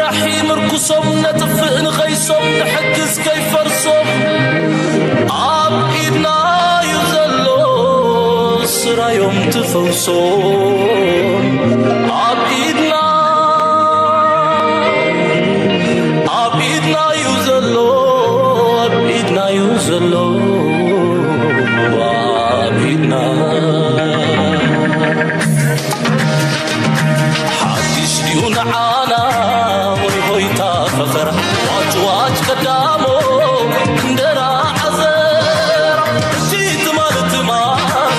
ምርኩሶም ነጥፍእ ንኸይሶም ንሕግዝ ከይፈርሶም ኣብ ኢድና እዩ ዘሎ ስራዮም ትፈውሶም ኣብ ኢድና ኣብ ኢድና እዩ ዘሎ ኣብ ኢድና እዩ ዘሎ ኣብ ኢድና ሓድሽ ድዩ ንዓና ወይ ሆይታ ፈኸራ ዋጭ ዋጭ ቀዳሞ እንደራ ዓዘራ እቲ ትማል ትማል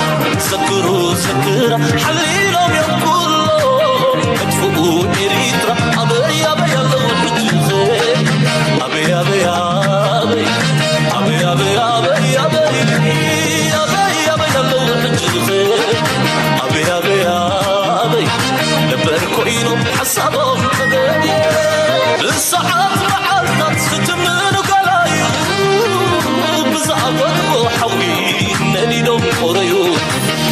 ዘክሩ ዘክራ ሓሊሎም እዮም ኩሎም መጥፍኡ ኤሪትራ ኣበይ ኣበይ ኣለዉ ሕጂ ኣበይ ኣበይ ኣበይ ኣበይ ኣበይ ኣበይ ኣበይ ኣበይ ኣበይ ኣለዉ ሕጂ ኣበይ ኣበይ ኣበይ ነበር ኮይኖም ሓሳቦም ተገዲ ብሰዓት መዓልታት ዝትምኑ ገላዩ ብዝኣበድዎ ሓዊ ነዲዶም ቆረዩ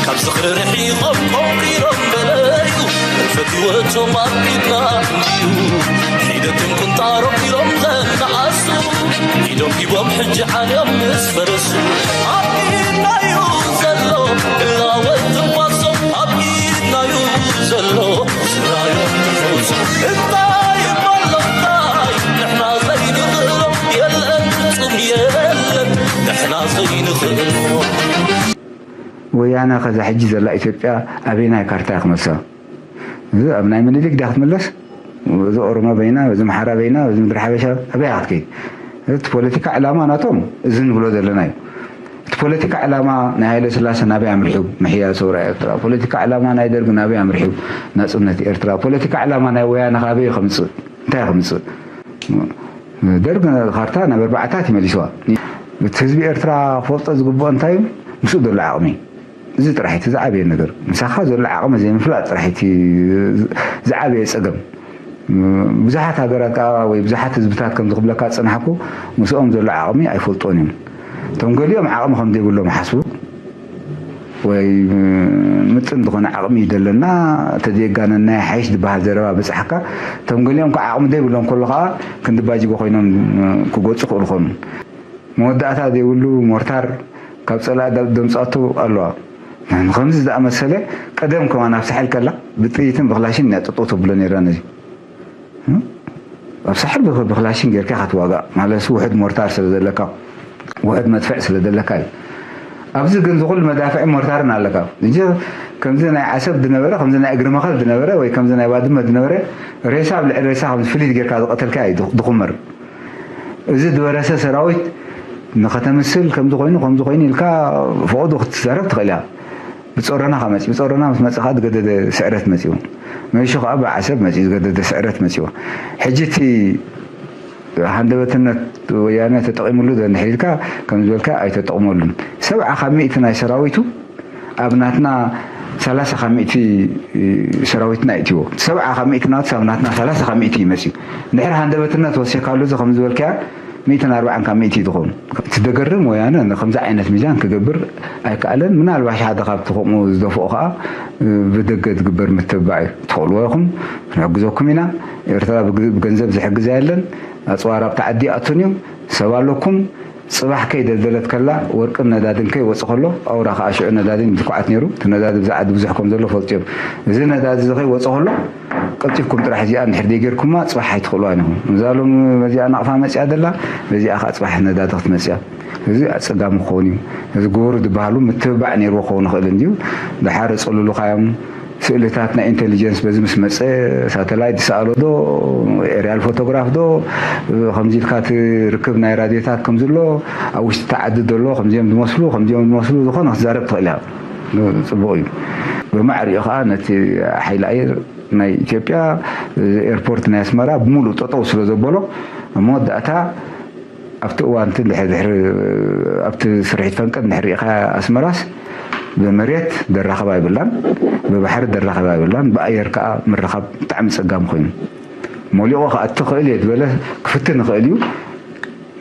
ካብ ዝኽሪ ርሒቖም ቆንቂሮም በለዩ ፈትወቶም ኣብ ኢድና እንድዩ ሒደትን ቁንጣሮም ኢሎም ዘነኣሱ ኢዶም ሂቦም ሕጂ ዓንዮም ምስ ፈረሱ ኣብ ኢድናዩ ዘሎ እላወት ትንፋሶም ኣብ ኢድናዩ ዘሎ ስራዮም ትፈውሶም እንታይ እሞ ኣሎ እንታይ ንሕና ዘይንኽእሎ የለን ፍጹም የለን ንሕና ዘይንኽእሎ ወያነ ከዛ ሕጂ ዘላ ኢትዮጵያ ኣበየናይ ካርታ እያ ክመልሳ? እዚ ኣብ ናይ ምኒልክ ድያ ክትምለስ? እዚ ኦሮሞ በይና፣ እዚ ኣምሓራ በይና፣ እዚ ምድሪ ሓበሻ ኣበይ እያ ክትከይድ? እቲ ፖለቲካ ዕላማ ናቶም እዚ ንብሎ ዘለና እዩ። እቲ ፖለቲካ ዕላማ ናይ ሃይለ ስላሰ ናበይ ኣምሪሑ? ምሕያል ሰውራ ኤርትራ። ፖለቲካ ዕላማ ናይ ደርግ ናበይ ኣምሪሑ? ናጽነት ኤርትራ። ፖለቲካ ዕላማ ናይ ወያነ ካበይ ከምጽእ? እንታይ ከምጽእ? ደርግ ካርታ ናብ ኣርባዓታት ይመሊስዋ። እቲ ህዝቢ ኤርትራ ክፈልጦ ዝግብኦ እንታይ እዩ? ምስኡ ዘሎ ዓቕሚ። እዚ ጥራሕ እቲ ዝዓበየ ነገር። ምሳኻ ዘሎ ዓቕሚ ዘይምፍላጥ ጥራሕ እቲ ዝዓበየ ጸገም። ብዙሓት ሃገራት ከኣ ወይ ብዙሓት ህዝብታት ከምዚ ክብለካ ዝጸናሕኩ ምስኦም ዘሎ ዓቕሚ ኣይፈልጦን እዮም። እቶም ገሊኦም ዓቕሚ ከም ዘይብሎም ይሓስቡ ወይ ምጥን ዝኾነ ዓቕሚ እዩ ዘለና ተዘየጋነና ይሓይሽ ዝበሃል ዘረባ በጻሕካ እቶም ገሊኦም ከዓ ዓቕሚ ዘይብሎም ከሎ ከዓ ክንዲ ባጅጎ ኮይኖም ክጎፁ ክእሉ ኾኑ። መወዳእታ ዘይብሉ ሞርታር ካብ ጸላኢ ደምጻቱ ኣለዋ። ንኸምዚ ዝኣመሰለ ቀደም ከማን ኣብ ሳሕል ከላ ብጥይትን ብክላሽን እያ ጠጠው ተብሎ ነይራ ነዚ ኣብ ሳሕል ብክላሽን ጌርካ ኢኻ ትዋጋእ ማለት ውሕድ ሞርታር ስለ ዘለካ ውሕድ መድፍዕ ስለ ዘለካ እዩ። ኣብዚ ግን ዝኹሉ መዳፍዕ ሞርታርን ኣለካ እንጂ ከምዚ ናይ ዓሰብ ዝነበረ ከምዚ ናይ እግሪ መኸል ዝነበረ ወይ ከምዚ ናይ ባድመ ዝነበረ ሬሳ ኣብ ልዕሊ ሬሳ ከምዚ ፍሊት ጌርካ ዝቐተልካ እዩ ድኹምር። እዚ ዝበረሰ ሰራዊት ንኸተምስል ከምዚ ኮይኑ ከምዚ ኮይኑ ኢልካ ፈቐዶ ክትዛረብ ትኽእል እያ። ብጾረና ከመጽ ብጾረና ምስ መጽኻ ዝገደደ ስዕረት መጽኡ መይሹ ከዓ ብዓሰብ መጽኡ ዝገደደ ስዕረት መጽዎ ሕጂ እቲ ሃንደበትነት ወያነ ተጠቂምሉ ዘንድሕር ኢልካ ከም ዝበልካ ኣይተጠቅመሉን ሰብዓ ካብ ሚእቲ ናይ ሰራዊቱ ኣብ ናትና ሰላሳ ካብ ሚእቲ ሰራዊትና ይእትዎ ሰብዓ ካብ ሚእቲ ናቱ ኣብ ናትና ሰላሳ ካብ ሚእቲ ይመጽዩ ድሕር ሃንደበትነት ወሲኻሉ እዚ ከም ዝበልካያ ሚእትን ኣርባዓን ካብ ሚእቲ ዝኸውን እቲ ደገርም ወያነ ከምዚ ዓይነት ሚዛን ክገብር ኣይከኣለን ምናልባሽ ሓደ ካብቲ ከምኡ ዝደፍኦ ከዓ ብደገ ዝግበር ምትብባዕ እዩ ትኽእልዎ ኢኹም ክንሕግዘኩም ኢና ኤርትራ ብገንዘብ ዝሕግዛ የለን ኣፅዋር ኣብቲ ዓዲ ኣቱን እዩ ሰብ ኣለኩም ፅባሕ ከይደልደለት ከላ ወርቅን ነዳድን ከይወፅ ከሎ ኣውራ ከዓ ሽዑ ነዳድን ዝኩዓት ነይሩ እቲ ነዳዲ ብዛ ዓዲ ብዙሕ ከም ዘሎ ፈልጡ እዮም እዚ ነዳዲ እዚ ከይወፅ ከሎ ቀልጢፍኩም ጥራሕ እዚኣ እንድሕር ዘይጌርኩማ ፅባሕ ኣይትኽእልዋን ኢኹም። እዛ ሎም በዚኣ ናቕፋ መፂኣ ዘላ በዚኣ ከዓ ፅባሕ ነዳዲ ክትመፅያ። እዚ ኣፀጋሚ ክኸውን እዩ። እዚ ግበሩ ዝበሃሉ ምትብባዕ ነይርዎ ክኸውን ይኽእል እንድዩ። ደሓር ጸሉሉኻዮም ስእልታት ናይ ኢንቴሊጀንስ በዚ ምስ መፀ ሳተላይት ዝሰኣሎ ዶ ኤርያል ፎቶግራፍ ዶ ከምዚ ኢልካ እቲ ርክብ ናይ ራድዮታት ከምዝሎ ኣብ ውሽጢ ተዓዲ ዘሎ ከምዚኦም ዝመስሉ ከምዚኦም ዝመስሉ ዝኾነ ክትዛረብ ትኽእል እያ። ፅቡቕ እዩ። ብማዕሪኡ ከዓ ነቲ ሓይሊ ኣየር ናይ ኢትዮጵያ ኤርፖርት ናይ ኣስመራ ብምሉእ ጠጠው ስለ ዘበሎ ኣብ መወዳእታ ኣብቲ እዋን እቲ ድሕሪ ድሕሪ ኣብቲ ስርሒት ፈንቅል ድሕሪ ሪኢኻ ኣስመራስ ብመሬት ደራኸብ ኣይብላን ብባሕሪ ደራኸብ ኣይብላን ብኣየር ከዓ ምርኻብ ብጣዕሚ ፀጋሚ ኮይኑ ሞሊቑ ክኣቲ ክእል እየ ዝበለ ክፍትን ይኽእል እዩ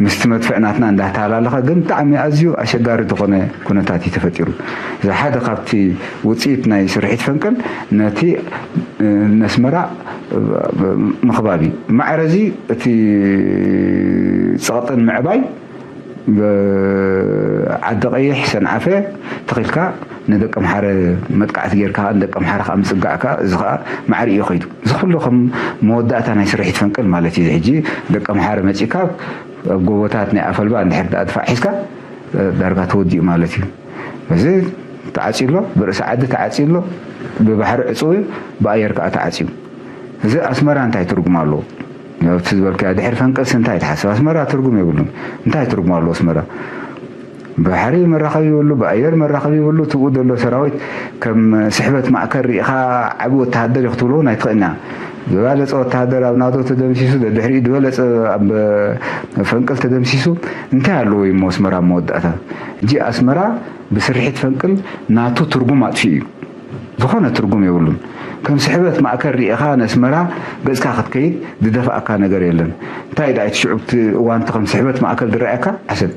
ምስቲ መድፍዕ ናትና እንዳተሃላለኸ ግን ብጣዕሚ ኣዝዩ ኣሸጋሪ ዝኾነ ኩነታት እዩ ተፈጢሩ። እዚ ሓደ ካብቲ ውፅኢት ናይ ስርሒት ፈንቅል ነቲ ነስመራ ምኽባብ እዩ። ማዕረ እዚ እቲ ጸቕጥን ምዕባይ ዓዲ ቀይሕ፣ ሰንዓፈ ተኺልካ ንደቂ ኣምሓረ መጥቃዕቲ ጌርካ ንደቂ ኣምሓረ ከዓ ምጽጋዕካ፣ እዚ ከዓ ማዕሪኡ ከይዱ። እዚ ኩሉ ከም መወዳእታ ናይ ስርሒት ፈንቅል ማለት እዩ። ሕጂ ደቂ ኣምሓረ መጺእካ ኣብ ጎቦታት ናይ ኣፈልባ እንድሕር ደኣ ድፋዕ ሒዝካ ዳርጋ ተወዲኡ ማለት እዩ። እዚ ተዓጽዩ ኣሎ፣ ብርእሲ ዓዲ ተዓጽዩ ኣሎ፣ ብባሕሪ ዕጹው እዩ፣ ብኣየር ከዓ ተዓጽዩ። እዚ ኣስመራ እንታይ ትርጉም ኣለዎ? እቲ ዝበልካዮ ድሕሪ ፈንቅልሲ እንታይ ትሓስብ? ኣስመራ ትርጉም የብሉን። እንታይ ትርጉም ኣለዎ ኣስመራ? ብባሕሪ መራኸቢ የብሉ፣ ብኣየር መራኸቢ የብሉ። ትብኡ ዘሎ ሰራዊት ከም ስሕበት ማእከል ርኢኻ ዓቢ ወተሃደር እዩ ክትብሎ እውን ኣይትኽእልና። ዝበለጸ ወተሃደር ኣብ ናቶ ተደምሲሱ፣ ደድሕሪኡ ዝበለጸ ኣብ ፈንቅል ተደምሲሱ እንታይ ኣለዎ እዩ እሞ ኣስመራ ኣብ መወዳእታ? ሕጂ ኣስመራ ብስርሒት ፈንቅል ናቱ ትርጉም ኣጥፊኡ እዩ። ዝኾነ ትርጉም የብሉን። ከም ስሕበት ማእከል ርኢኻ ነስመራ ገጽካ ክትከይድ ዝደፍኣካ ነገር የለን። እንታይ ደኣ እቲ ሽዑ እቲ እዋንቲ ከም ስሕበት ማእከል ዝረኣየካ? ዓሰብ።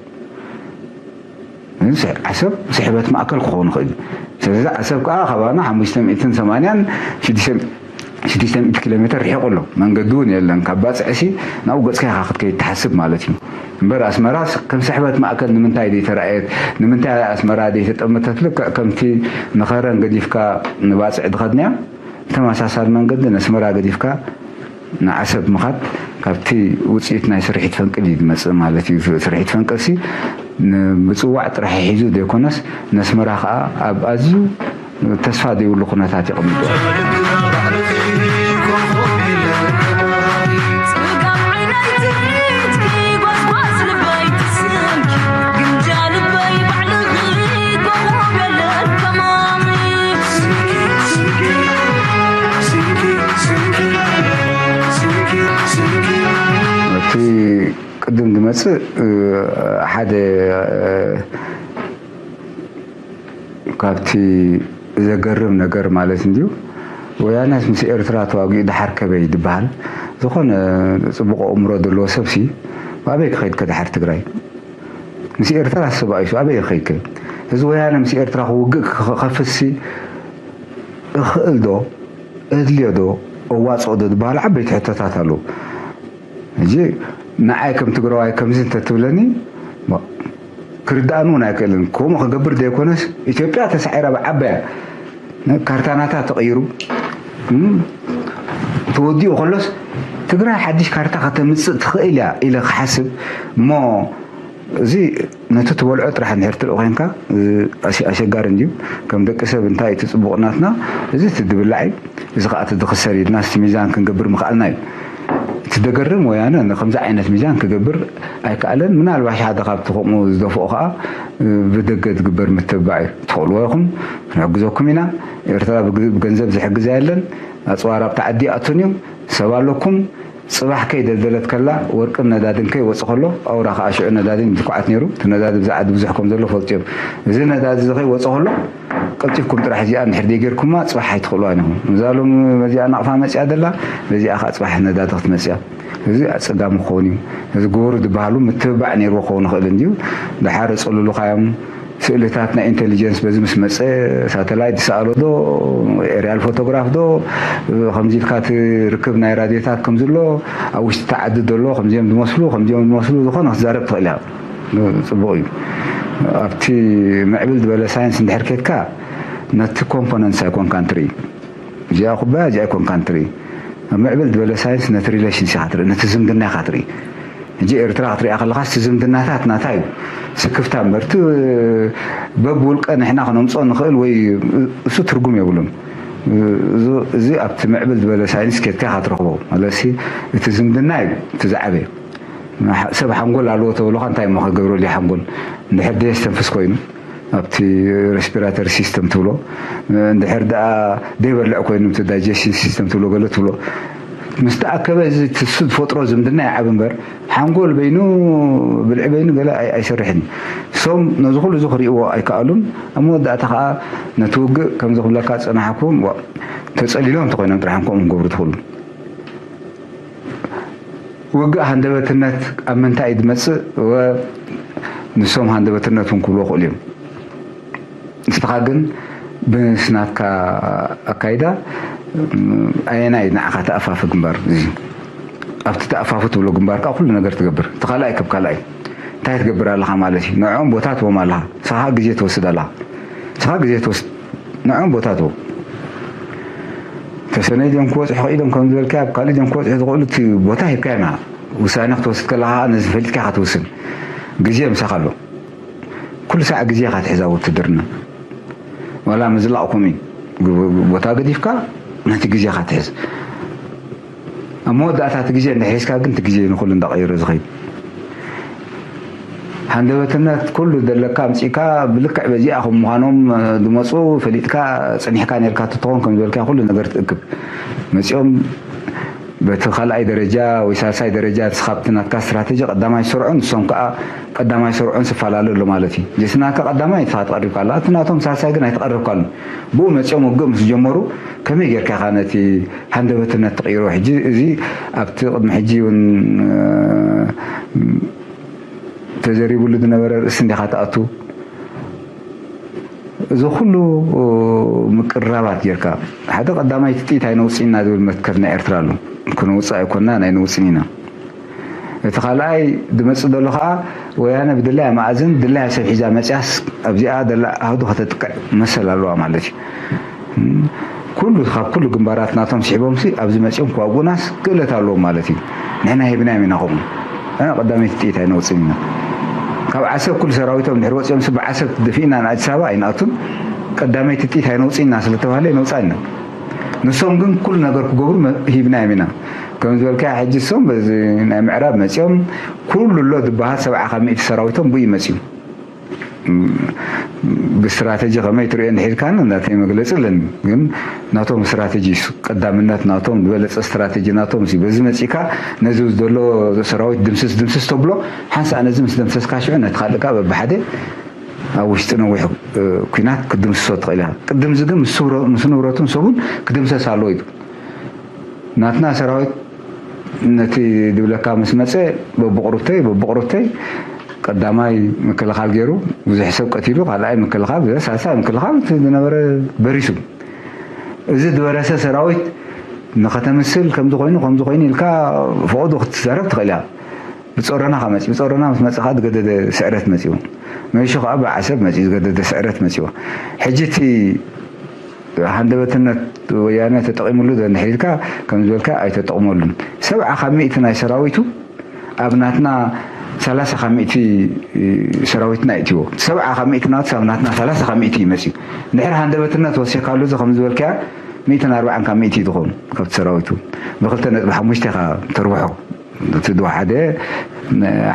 ዓሰብ ስሕበት ማእከል ክኸውን ይኽእል እዩ። ስለዚ ዓሰብ ከኣ ካባና ሓሙሽተ ሚእትን ሰማንያን ሽዱሽተ ሚእቲ ኪሎ ሜትር ርሒቑ ኣሎ። መንገዲ እውን የለን። ካብ ባጽዕሲ ናብኡ ገጽካ ኢኻ ክትከይድ ትሓስብ ማለት እዩ። እምበር ኣስመራ ከም ስሕበት ማእከል ንምንታይ ዘይተራእየት? ንምንታይ ኣስመራ ዘይተጠመተት? ልክዕ ከምቲ ንኸረን ገዲፍካ ንባጽዕ ድኸድናያ ብተመሳሳሊ መንገዲ ነስመራ ገዲፍካ ንዓሰብ ምኻድ ካብቲ ውጽኢት ናይ ስርሒት ፈንቅል እዩ ዝመጽእ ማለት እዩ። ስርሒት ፈንቅልሲ ንምጽዋዕ ጥራሕ ሒዙ ዘይኮነስ ነስመራ ከኣ ኣብ ኣዝዩ ተስፋ ዘይብሉ ኩነታት የቐምጦ። እቲ ቅድም ዝመጽእ ሓደ ካብቲ ዘገርም ነገር ማለት እንድዩ፣ ወያነስ ምስ ኤርትራ ተዋጊኡ ደሓር ከበይ ዝበሃል ዝኾነ ጽቡቕ ኣእምሮ ዘለዎ ሰብሲ ኣበይ ክኸይድ ከድሓር ትግራይ? ምስ ኤርትራ ሰብኣይሱ ኣበይ ክኸይድ ከ? እዚ ወያነ ምስ ኤርትራ ክውግእ ክኸፍትሲ እኽእል ዶ? እድልዮ ዶ? እዋፅኦ ዶ ዝበሃሉ ዓበይቲ ሕቶታት ኣለዉ። ሕጂ ንዓይ ከም ትግራዋይ ከምዚ እንተትብለኒ ክርድኣኒ እውን ኣይክእልን። ከምኡ ክገብር ዘይኮነስ ኢትዮጵያ ተሳዒራ ብዓባያ ካርታ ናታ ተቐይሩ ተወዲኡ ከሎስ ትግራይ ሓድሽ ካርታ ከተምፅእ ትኽእል እያ ኢለ ክሓስብ እሞ እዚ ነቲ ትበልዖ ጥራሕ እንድሕር ትርኢ ኮንካ ኣሸጋሪ እንድዩ። ከም ደቂ ሰብ እንታይ እቲ ፅቡቕ ናትና እዚ እቲ ድብላዕ እዩ። እዚ ከዓ እቲ ድኽሰር ኢልና እቲ ሚዛን ክንገብር ምኽኣልና እዩ። እቲ ደገርም ወያነ ንከምዚ ዓይነት ሚዛን ክገብር ኣይከኣለን። ምናልባሽ ሓደ ካብቲ ከምኡ ዝደፍኦ ከዓ ብደገ ዝግበር ምትብባዕ እዩ። ትኽእልዎ ኢኹም፣ ክንሕግዘኩም ኢና። ኤርትራ ብገንዘብ ዝሕግዛ የለን። ኣፅዋር ኣብቲ ዓዲ ይኣቱን እዩ። ሰብ ኣለኩም። ፅባሕ ከይደልደለት ከላ ወርቅን ነዳድን ከይወፅ ከሎ ኣውራ ከዓ ሽዑ ነዳድን ይትኩዓት ነይሩ። እቲ ነዳዲ ብዛ ዓዲ ብዙሕ ከም ዘሎ ፈልጡ እዮም። እዚ ነዳዲ እዚ ከይወፅ ከሎ ቀልጢፍኩም ጥራሕ እዚኣ እንድሕር ዘይጌርኩማ ፅባሕ ኣይትኽእልዋን ኢኹም። እዛ ሎም በዚኣ ናቕፋ መፅያ ደላ በዚኣ ከዓ ፅባሕ ነዳዲ ክትመፅያ እዚ ኣፀጋሚ ክኸውን እዩ። እዚ ግበሩ ዝበሃሉ ምትብባዕ ነይርዎ ክኸውን ይኽእል እንድዩ። ድሓር ፀሉልኻዮም ስእልታት ናይ ኢንቴሊጀንስ በዚ ምስ መፀ ሳተላይት ዝሰኣሎ ዶ ኤርያል ፎቶግራፍ ዶ ከምዚ ኢልካ እቲ ርክብ ናይ ራድዮታት ከምዚ ኣሎ ኣብ ውሽጢ ተዓዲ ዘሎ ከምዚኦም ዝመስሉ ከምዚኦም ዝመስሉ ዝኾነ ክትዛረብ ትኽእል እያ። ፅቡቕ እዩ። ኣብቲ ምዕብል ዝበለ ሳይንስ እንድሕር ኬድካ ነቲ ኮምፖነንትስ ኣይኮንካን ትርኢ። እዚኣ ኩባያ እዚኣ ኣይኮንካን ትርኢ። ኣብ ምዕብል ዝበለ ሳይንስ ነቲ ሪሌሽንስ ኢኻ ትርኢ፣ ነቲ ዝምድና ኢኻ ትርኢ። ሕጂ ኤርትራ ክትሪኣ ከለኻስ እቲ ዝምድናታት ናታ እዩ ስክፍታ እምበር እቲ በብውልቀ ንሕና ክነምፅኦ ንኽእል ወይ እሱ ትርጉም የብሉን። እዚ ኣብቲ ምዕብል ዝበለ ሳይንስ ኬድካ ኢኻ ትረኽቦ። ማለትሲ እቲ ዝምድና እዩ እቲ ዝዓበየ። ሰብ ሓንጎል ኣለዎ ተበሉኻ እንታይ እሞ ክገብረሉ እዩ ሓንጎል? እንድሕር ደየስተንፍስ ኮይኑ ኣብቲ ሬስፒራተሪ ሲስተም ትብሎ እንድሕር ደኣ ደይበልዕ ኮይኑ እቲ ዳይጀስቲን ሲስተም ትብሎ ገለ ትብሎ ምስ ተኣከበ እዚ ትሱ ዝፈጥሮ ዝምድና ይዓብ እምበር ሓንጎል በይኑ ብልዒ በይኑ ገለ ኣይሰርሕን። ሶም ነዚ ኩሉ እዚ ክርእይዎ ኣይከኣሉን። ኣብ መወዳእታ ከዓ ነቲ ውግእ ከምዚ ክብለካ ዝፀናሕኩ ተፀሊሎም እንተኮይኖም ጥራሕ እንኮም ክገብሩ ትኽእሉ። ውግእ ሃንደበትነት ኣብ ምንታይ እዩ ዝመፅእ? ንሶም ሃንደበትነት እውን ክብሎ ክእሉ እዮም። ንስኻ ግን ብስናትካ ኣካይዳ ኣየናይ ንዓኻ ተኣፋፊ ግንባር እዚ ኣብቲ ተኣፋፊ ትብሎ ግንባር ከዓ ኩሉ ነገር ትገብር እቲ ካልኣይ ከብ ካልኣይ እንታይ ትገብር ኣለኻ ማለት እዩ ንዕኦም ቦታ ትቦም ኣለኻ ንስኻ ግዜ ትወስድ ኣለኻ ንስኻ ግዜ ትወስድ ንዕኦም ቦታ ትቦም ተሰነይ ድዮም ክወፅሑ ክኢሎም ከም ዝበልካ ኣብ ካልእ ድዮም ክወፅሑ ዝኽእሉ እቲ ቦታ ሂብካ ኢና ውሳኔ ክትወስድ ከለኻ ነዚ ፈሊጥካ ኢኻ ትውስን ግዜ ምሳኻ ኣሎ ኩሉ ሳዕ ግዜ ኢኻ ትሕዛ ውትድርና ዋላ ምዝላቕ ከምኡ እዩ ቦታ ገዲፍካ ነቲ ግዜ ኢኻ ትሕዝ ኣብ መወዳእታ እቲ ግዜ እንድሕር ሒዝካ ግን እቲ ግዜ ንኩሉ እንዳቐየረ ዝኸይድ ሃንደበትነት ኩሉ ዘለካ ኣምፂእካ ብልክዕ በዚኣ ከም ምዃኖም ዝመፁ ፈሊጥካ ፀኒሕካ ነርካ ትትኾን ከም ዝበልካ ኩሉ ነገር ትእክብ መፂኦም በቲ ካልኣይ ደረጃ ወይ ሳልሳይ ደረጃ እቲ ካብቲ ናትካ ስትራተጂ ቀዳማይ ዝሰርዑ ንሶም ከዓ ቀዳማይ ዝሰርዑን ዝፈላለ ኣሎ ማለት እዩ። ጀስናካ ቀዳማይ ንስኻ ትቐርብካ ኣላ እቲ ናቶም ሳልሳይ ግን ኣይተቐረብካሉን። ብኡ መፂኦም ውግእ ምስ ጀመሩ ከመይ ጌርካ ኢኻ ነቲ ሃንደበትነት ትቕይሮ? ሕጂ እዚ ኣብቲ ቅድሚ ሕጂ እውን ተዘሪብሉ ዝነበረ ርእሲ እንዲኻ ትኣቱ እዚ ኩሉ ምቅርራባት ጌርካ ሓደ ቀዳማይ እቲ ጥይት ኣይነውፅእና ዝብል መትከል ናይ ኤርትራ ኣሎ ክነውፅእ ኣይኮና ናይ ነውፅን ኢና እቲ ካልኣይ ዝመፅእ ዘሎ ከዓ ወያነ ብድላይ መኣዝን ድላይ ሰብ ሒዛ መፅያስ ኣብዚኣ ደላ ኣህዱ ከተጥቅዕ መሰል ኣለዋ ማለት እዩ ኩሉ ካብ ኩሉ ግንባራት ናቶም ስሒቦም ሲ ኣብዚ መፅኦም ክዋጉናስ ክእለት ኣለዎም ማለት እዩ ንሕና ሂብናዮም ኢና ከምኡ ኣነ ቀዳመይቲ ጥይት ኣይነውፅን ኢና ካብ ዓሰብ ኩሉ ሰራዊቶም ድሕር ወፅኦም ሲ ብዓሰብ ደፊእና ንኣዲስ ኣበባ ኣይንኣቱን ቀዳመይቲ ጥይት ኣይነውፅን ኢና ስለተባህለ ይነውፃ ኢና ንሶም ግን ኩሉ ነገር ክገብሩ ሂብናዮም ኢና ከም ዝበልካ ሕጂ ሶም በዚ ናይ ምዕራብ መፅኦም ኩሉ ኣሎ ዝበሃል ሰብዓ ካብ ሚእቲ ሰራዊቶም ብኡ ይመፅዩ ብስትራተጂ ከመይ ትሪኦ እንድሒልካኒ እንዳተይ መግለፂ ኣለኒ ግን ናቶም ስትራተጂ ቀዳምነት ናቶም ዝበለፀ ስትራተጂ ናቶም ሲ በዚ መፂካ ነዚ ዘሎ ሰራዊት ድምስስ ድምስስ ተብሎ ሓንሳእ ነዚ ምስ ደምሰስካ ሽዑ ነቲ ካልእ ከዓ በብሓደ ኣብ ውሽጢ ነዊሕ ኩናት ክድምስሶ ትኽእል ኢኻ ቅድምዚ ግን ምስ ንብረቱን ሰቡን ክድምሰስ ኣለዎ እዩ ናትና ሰራዊት ነቲ ድብለካ ምስ መፀ በብቕሩብተይ በብቕሩብተይ ቀዳማይ ምክልኻል ገይሩ ብዙሕ ሰብ ቀቲሉ ካልኣይ ምክልኻል ሳልሳይ ምክልኻል ዝነበረ በሪሱ እዚ ዝበረሰ ሰራዊት ንኸተምስል ከምዚ ኮይኑ ከምዚ ኮይኑ ኢልካ ፈቐዶ ክትዛረብ ትኽእል እያ ብፀሮና ከመፅ ብፀሮና ምስ መፀ ከዓ ዝገደደ ስዕረት መፅኡ መሹ ከዓ ብዓሰብ መፅኡ ዝገደደ ስዕረት መፅዎ ሕጂ እቲ ሃንደበትነት ወያነ ተጠቒምሉ ዶ እንድሕር ኢልካ ከም ዝበልካ ኣይተጠቕመሉን። ሰብዓ ካብ ሚእቲ ናይ ሰራዊቱ ኣብ ናትና ሰላሳ ካብ ሚእቲ ሰራዊትና ይእትዎ። ሰብዓ ካብ ሚእቲ ናቱ ኣብ ናትና ሰላሳ ካብ ሚእቲ ይመጽእ እዩ። እንድሕር ሃንደበትነት ወሲኻሉ እዚ ከም ዝበልካያ ሚእትን ኣርባዓን ካብ ሚእቲ እዩ ዝኾኑ ካብቲ ሰራዊቱ። ብክልተ ነጥቢ ሓሙሽተ ኢኻ ተርብሖ። እቲ ድዋ ሓደ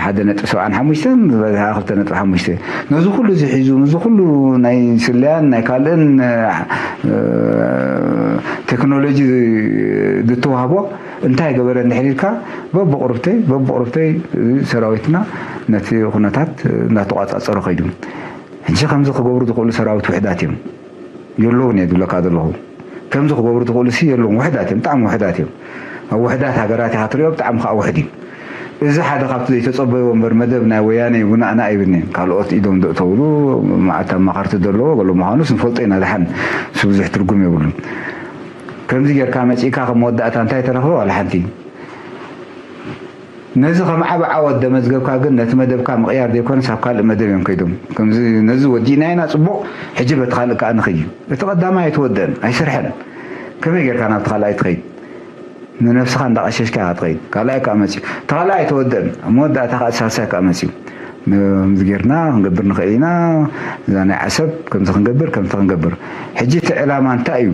ሓደ ነጥቢ ሰብዓን ሓሙሽተን ዝበዝሓ ክልተ ነጥቢ ሓሙሽተ ነዚ ኩሉ እዚ ሒዙ ምስዚ ኩሉ ናይ ስለያን ናይ ካልእን ቴክኖሎጂ ዝተዋህቦ እንታይ ገበረ እንድሕር ኢልካ በብቕርብተይ በብቕርብተይ ሰራዊትና ነቲ ኩነታት እናተቋፃፀሮ ከይዱ ሕጂ ከምዚ ክገብሩ ዝኽእሉ ሰራዊት ውሕዳት እዮም የለውን እየ ዝብለካ ዘለኹ። ከምዚ ክገብሩ ዝኽእሉ ሲ የለውን። ውሕዳት እዮም፣ ብጣዕሚ ውሕዳት እዮም። ኣብ ውሕዳት ሃገራት ኢኻ ትሪኦ፣ ብጣዕሚ ከዓ ውሕድ እዩ። እዚ ሓደ ካብቲ ዘይተፀበይዎ እምበር መደብ ናይ ወያነ እዩ፣ ጉናእና ኣይብልን'የ። ካልኦት ኢዶም ዘእተውሉ መዓት ኣማኸርቲ ዘለዎ ገሎ ምዃኑስ ንፈልጦ ኢና፣ ደሓን እሱ ብዙሕ ትርጉም የብሉን። ከምዚ ጌርካ መፂእካ ከም መወዳእታ እንታይ ተረኽበ? ዋላ ሓንቲ። ነዚ ከም ዓቢ ዓወት ደመዝገብካ ግን ነቲ መደብካ ምቕያር ዘይኮነስ ኣብ ካልእ መደብ እዮም ከይዶም። ከምዚ ነዚ ወዲእናዮ ኢና ጽቡቕ፣ ሕጂ በቲ ካልእ ከኣ ንኸይድ እዩ። እቲ ቀዳማይ ኣይተወደእን፣ ኣይሰርሐን። ከመይ ጌርካ ናብቲ ካልኣይ ትኸይድ? ንነብስኻ እንዳቐሸሽካ ኢኻ ትኸይድ። ካልኣይ ከኣ መጺኡ። እቲ ካልኣይ ኣይተወደእን፣ ኣብ መወዳእታ ከኣ እቲ ሳልሳይ ከኣ መጺኡ። ከምዚ ጌርና ክንገብር ንኽእል ኢና፣ እዛ ናይ ዓሰብ ከምዚ ክንገብር፣ ከምቲ ክንገብር። ሕጂ እቲ ዕላማ እንታይ እዩ?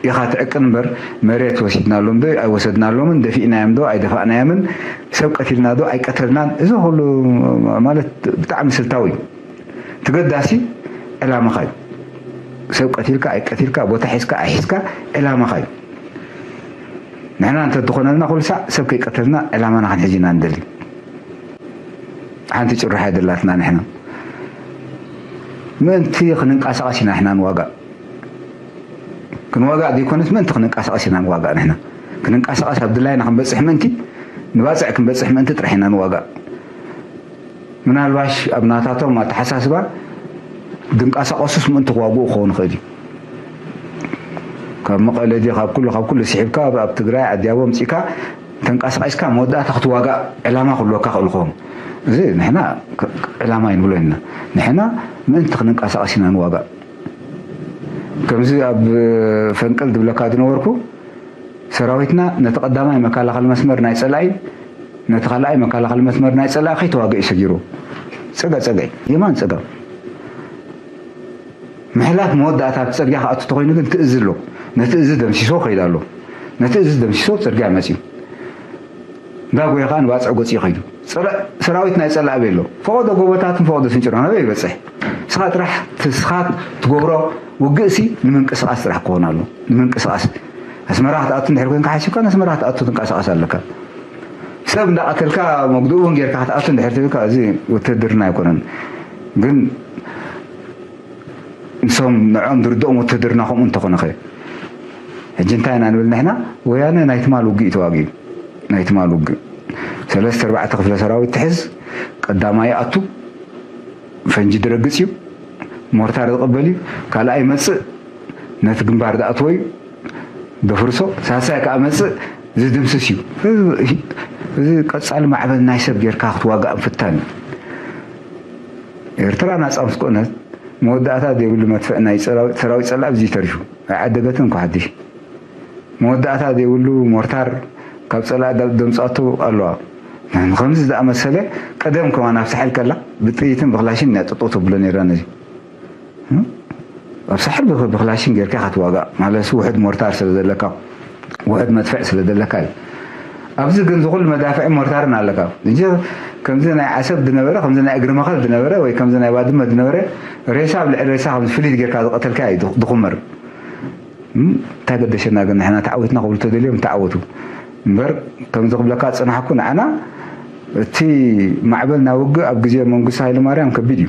ኢኻ ትዕቅን እምበር መሬት ወሲድናሎም ዶ ኣይወሰድናሎምን ደፊእናዮም ዶ ኣይደፋእናዮምን ሰብ ቀቲልና ዶ ኣይቀተልናን እዚ ኩሉ ማለት ብጣዕሚ ስልታዊ እዩ ትገዳሲ ዕላማኻ እዩ ሰብ ቀቲልካ ኣይቀቲልካ ቦታ ሒዝካ ኣይሒዝካ ዕላማኻ እዩ ንሕና እንተትኾነልና ኩሉ ሳዕ ሰብ ከይቀተልና ዕላማና ክንሕዝ ኢና ንደሊ ሓንቲ ጭራሕ ኣይደላትና ንሕና ምእንቲ ክንንቀሳቐስ ኢና ንሕና ንዋጋእ ክንዋጋእ ዘይኮነስ ምእንቲ ክንንቀሳቐስ ኢና ንዋጋእ ንሕና ክንንቀሳቐስ ኣብ ድላይና ክንበፅሕ ምእንቲ ንባፅዕ ክንበፅሕ ምእንቲ ጥራሕ ኢና ንዋጋእ ምናልባሽ ኣብ ናታቶም ኣተሓሳስባ ድንቀሳቐሱስ ምእንቲ ክዋግኡ ክኸውን ይኽእል እዩ ካብ መቐለ ድዩ፣ ካብ ኩሉ፣ ካብ ኩሉ ስሒብካ ኣብ፣ ኣብ ትግራይ ዓዲ ኣቦ ኣምጺእካ ተንቀሳቒስካ መወዳእታ ክትዋጋእ ዕላማ ክህልወካ ክእል ክኸውን። እዚ ንሕና ክ-፣ ዕላማ ይንብሎ ኢና። ንሕና ምእንቲ ክንንቀሳቐስ ኢና ንዋጋእ። ከምዚ ኣብ ፈንቅል ዝብለካ ዝነበርኩ፣ ሰራዊትና ነቲ ቀዳማይ መከላኸሊ መስመር ናይ ጸላኢ፣ ነቲ ካልኣይ መከላኸሊ መስመር ናይ ጸላኢ ከይተዋግእ እዩ ሰጊሩ። ጸጋ ጸጋ፣ የማን ጸጋ። ምሕላፍ መወዳእታ ኣብቲ ጽርግያ ክኣቱ እንተኾይኑ ግን ትእዚ ኣሎ። ነቲ እዚ ደምሲሶ ከይዱ ኣሎ። ነቲ እዚ ደምሲሶ ጽርግያ መጺኡ። እንዳጎየ ከኣ ንባጽዕ ገጺኡ ከይዱ። ጽረ-፣ ሰራዊት ናይ ጸላኢ ኣበይ ኣሎ? ፈቐዶ ጎቦታትን ፈቐዶ ስንጭሮ ናበይ ይበጽሕ? ንስኻ ጥራሕ፣ ንስኻ ትገብሮ ውግእሲ ንምንቅስቓስ ጥራሕ ክኾን ኣሎ። ንምንቅስቓስ። ኣስመራ ክትኣቱ እንድሕር ኮንካ ሓሲብካ፣ ንኣስመራ ክትኣቱ ትንቀሳቐስ ኣለካ። ሰብ እንዳቐተልካ መጉድኡ እውን ጌርካ ክትኣቱ እንድሕር ትብልካ፣ እዚ ውትድርና ኣይኮነን። ግን ንሶም ንዕኦም ዝርድኦም ውትድርና ከምኡ እንተኾነ ኸ? ሕጂ እንታይ ኢና ንብል ንሕና? ወያነ ናይ ትማል ውግእ እዩ ተዋጊኡ። ናይ ትማል ውግእ። ሰለስተ ኣርባዕተ ክፍለ ሰራዊት ትሕዝ፣ ቀዳማይ ይኣቱ፣ ፈንጂ ድረግጽ እዩ፣ ሞርታር ዝቕበል እዩ፣ ካልኣይ ይመጽእ፣ ነቲ ግንባር ዝኣትዎ እዩ፣ ደፍርሶ፣ ሳልሳይ ከኣ መጽእ፣ ዝድምስስ እዩ። እዚ ቀጻሊ ማዕበል ናይ ሰብ ጌርካ ክትዋጋእ ምፍታን እዩ። ኤርትራ ናጻ ምስ ኮነት፣ መወዳእታ ዘይብሉ መድፍዕ ናይ ሰራዊት፣ ሰራዊት ጸላኢ ኣብዚ ተሪፉ። ኣይዓደገትን እኮ ሓድሽ። መወዳእታ ዘይብሉ ሞርታር ካብ ጸላኢ ዳ-፣ ደምጻቶ ኣለዋ። ከምዚ ዝኣመሰለ ቀደም ከማን ኣብ ሳሕል ከላ ብጥይትን ብክላሽን እያ ጠጠው ተብሎ ነይራ ነዚ። እም? ኣብ ሳሕል ብክ-፣ ብክላሽን ጌርካ ኢኻ ትዋጋእ። ማለት ውሑድ ሞርታር ስለ ዘለካ፣ ውሑድ መድፍዕ ስለ ዘለካ እዩ። ኣብዚ ግን ዝኹሉ መዳፍዕን ሞርታርን ኣለካ። እንጂ ከምዚ ናይ ዓሰብ ዝነበረ፣ ከምዚ ናይ እግሪ መኸል ዝነበረ፣ ወይ ከምዚ ናይ ባድመ ዝነበረ፣ ሬሳ ኣብ ልዕሊ ሬሳ ከምዚ ፍሊት ጌርካ ዝቐተልካ እዩ ድኹ-፣ ድኹመር። እም፣ እንታይ ገደሸና ግን ንሕና ተዓዊትና ክብሉ ተደልዮም ተዓወቱ። እምበር ከምዚ ክብለካ ዝጸናሕኩ ንዓና እቲ ማዕበል ናይ ውግእ ኣብ ግዜ መንግስቲ ሃይለማርያም ከቢድ እዩ።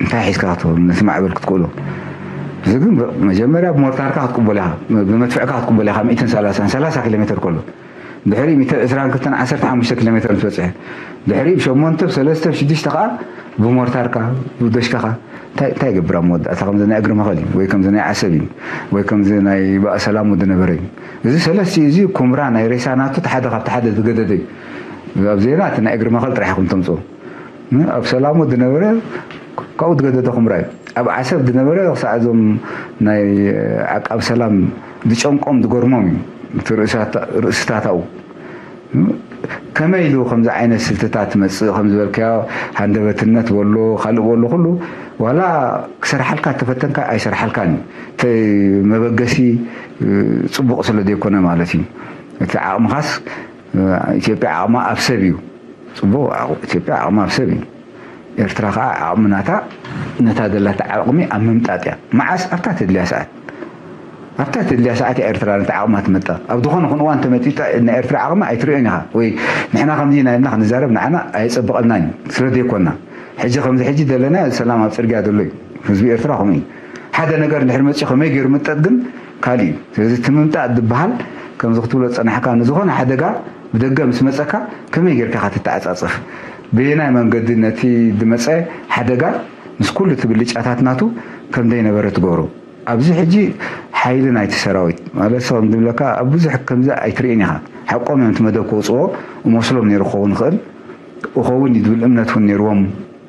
እንታይ ሒዝካ ክትብል ነቲ ማዕበል ክትክእሎ? እዚ ግን መጀመርያ ብሞርታርካ ክትቅበሎ ኢኻ፣ ብመድፍዕካ ክትቅበሎ ኢኻ፣ ሚእትን ሰላሳን፣ ሰላሳ ኪሎ ሜትር ከሎ። ድሕሪ ሚእትን ዕስራን ክልተን ዓሰርተ ሓሙሽተ ኪሎ ሜትር ምስ በጽሐ፣ ድሕሪ ብሸሞንተ፣ ብሰለስተ፣ ብሽዱሽተ ከኣ ብሞርታርካ፣ ብደሽካኻ፣ እንታይ፣ እንታይ ይገብር ኣብ መወዳእታ? ከምዚ ናይ እግሪ መኸል እዩ፣ ወይ ከምዚ ናይ ዓሰብ እዩ፣ ወይ ከምዚ ናይ ባእ ሰላሙ ዝነበረ እዩ። እዚ ሰለስቲኡ እዚ ኩምራ ናይ ሬሳ ናቱ እቲ ሓደ ካብቲ ሓደ ዝገደደ እዩ። ኣብ ዜና እቲ ናይ እግሪ መኸል ጥራሕ ኢኹም ተምጽኦ። እ፣ ኣብ ሰላሙ ዝነበረ ካብኡ ዝገደደ ኩምራ እዩ። ኣብ ዓሰብ ዝነበረ ክሳዕ እዞም ናይ ዓቃብ ሰላም ዝጨንቆም ዝገርሞም እዩ። እቲ ርእሳታ-፣ ርእስታታኡ ከመይ ኢሉ ከምዚ ዓይነት ስልትታት ትመጽእ ከም ዝበልካዮ፣ ሃንደበትነት በሎ፣ ካልእ በሎ፣ ኩሉ ዋላ ክሰርሓልካ ተፈተንካ ኣይሰርሓልካን እዩ። እቲ መበገሲ፣ እ፣ ጽቡቕ ስለ ዘይኮነ ማለት እዩ። እቲ ዓቕምኻስ፣ እ፣ ኢትዮጵያ ዓቕማ ኣብ ሰብ እዩ። ጽቡቕ፣ ዓቕ-፣ ኢትዮጵያ ዓቕማ ኣብ ሰብ እዩ። ኤርትራ ከኣ ዓቕሚ ናታ፣ ነታ ዘላታ ዓቕሚ ኣብ ምምጣጥ እያ። መዓስ? ኣብታ ተድልያ ሰዓት። ኣብታ ተድልያ ሰዓት እያ ኤርትራ ነታ ዓቕማ ትመጣ። ኣብ ዝኾነ ኹን እዋን ተመጢጣ ናይ ኤርትራ ዓቕሚ ኣይትርእዮን ኢኻ። ወይ ንሕና ከምዚ ኢና ኢልና ክንዛረብ ንዓና ኣየጸብቐልናን እዩ። ስለ ዘይኮና። ሕጂ ከምዚ ሕጂ ዘለና ሰላም ኣብ ጽርግያ ዘሎ እዩ። ህዝቢ ኤርትራ ከምኡ እዩ። ሓደ ነገር እንድሕር መጺኡ ከመይ ገይሩ ምጠጥ ግን ካልእ እዩ። ስለዚ እቲ ምምጣጥ ዝበሃል ከምዚ ክትብሎ ዝጸናሕካ ንዝኾነ ሓደጋ ብደገ ምስ መጸካ ከመይ ጌርካ ኢኻ ትተዓጻጸፍ? በየናይ መንገዲ ነቲ ዝመጸ ሓደጋ ምስ ኩሉ እቲ ብልጫታት ናቱ ከም ዘይነበረ ትገብሮ? ኣብዚ ሕጂ ሓይሊ ናይቲ ሰራዊት ማለት ሰብ እንድብለካ ኣብ ብዙሕ ከምዚ ኣይትርእን ኢኻ። ሓቆም እዮም እቲ መደብ ከውጽኦ እመስሎም ነይሩ ክኸውን ይኽእል። እኸውን እዩ ዝብል እምነት እውን ነይርዎም፣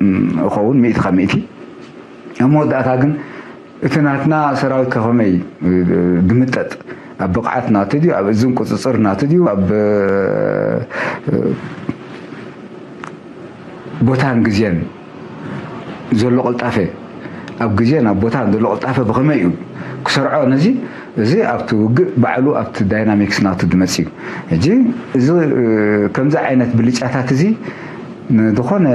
እም፣ እኸውን ሚእቲ ካብ ሚእቲ። ኣብ መወዳእታ ግን እቲ ናትና ሰራዊት ከ ከመይ፣ እ፣ ድምጠጥ? ኣብ ብቕዓት ናቱ ድዩ? ኣብ እዝን ቁጽጽር ናቱ ድዩ? ኣብ፣ እ፣ ቦታን ግዜን ዘሎ ቅልጣፈ፣ ኣብ ግዜን ኣብ ቦታን ዘሎ ቅልጣፈ ብኸመይ እዩ ክሰርዖ? ነዚ፣ እዚ ኣብቲ ውግእ ባዕሉ ኣብቲ ዳይናሚክስ ናቱ ድመጽእ እዩ። ሕጂ እዚ፣ እ፣ ከምዚ ዓይነት ብልጫታት እዚ ንዝኾነ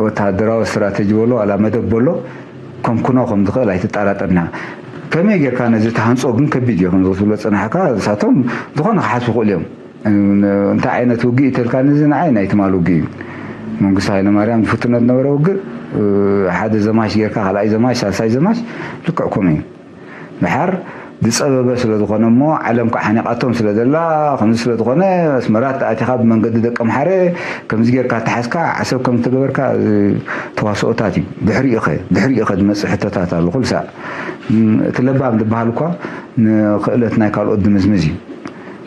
ወተሃደራዊ ስትራተጂ በሎ ዋላ መደብ በሎ ከምክኖ ከም ዝኽእል ኣይትጠራጠርና። ከመይ ጌርካ ነዚ ትሃንጾ ግን ከቢድ እዩ። ከምዚ ክትብሎ ዝጸናሕካ፣ ንሳቶም ዝኾነ ክሓስቡ ይኽእሉ እዮም። እንታይ ዓይነት ውግእ እዩ ተልካኒ፣ እዚ ንዓይ ናይ ትማል ውግእ እዩ። መንግስቲ ሃይለማርያም ዝፍትኖ ዝነበረ ውግእ፣ እ፣ ሓደ ዘማች ጌርካ፣ ካልኣይ ዘማች፣ ሳልሳይ ዘማች፣ ልክዕ ከምኡ እዩ። ድሓር ዝጸበበ ስለ ዝኾነ እሞ፣ ዓለም ከዓ ሓኒቓቶም ስለ ዘላ፣ ከምዚ ስለ ዝኾነ፣ ኣስመራ ተኣቲኻ ብመንገዲ ደቀምሓረ ከምዚ ጌርካ ተሓዝካ፣ ዓሰብ ከም ዝተገበርካ፣ እዚ ተዋስኦታት እዩ። ድሕሪኡ ኸ፣ ድሕሪኡ ኸ ዝመጽእ ሕቶታት ኣሎ ኩሉ ሳዕ። እም፣ እቲ ለባም ዝበሃል እኳ ንኽእለት ናይ ካልኦት ድምዝምዝ እዩ።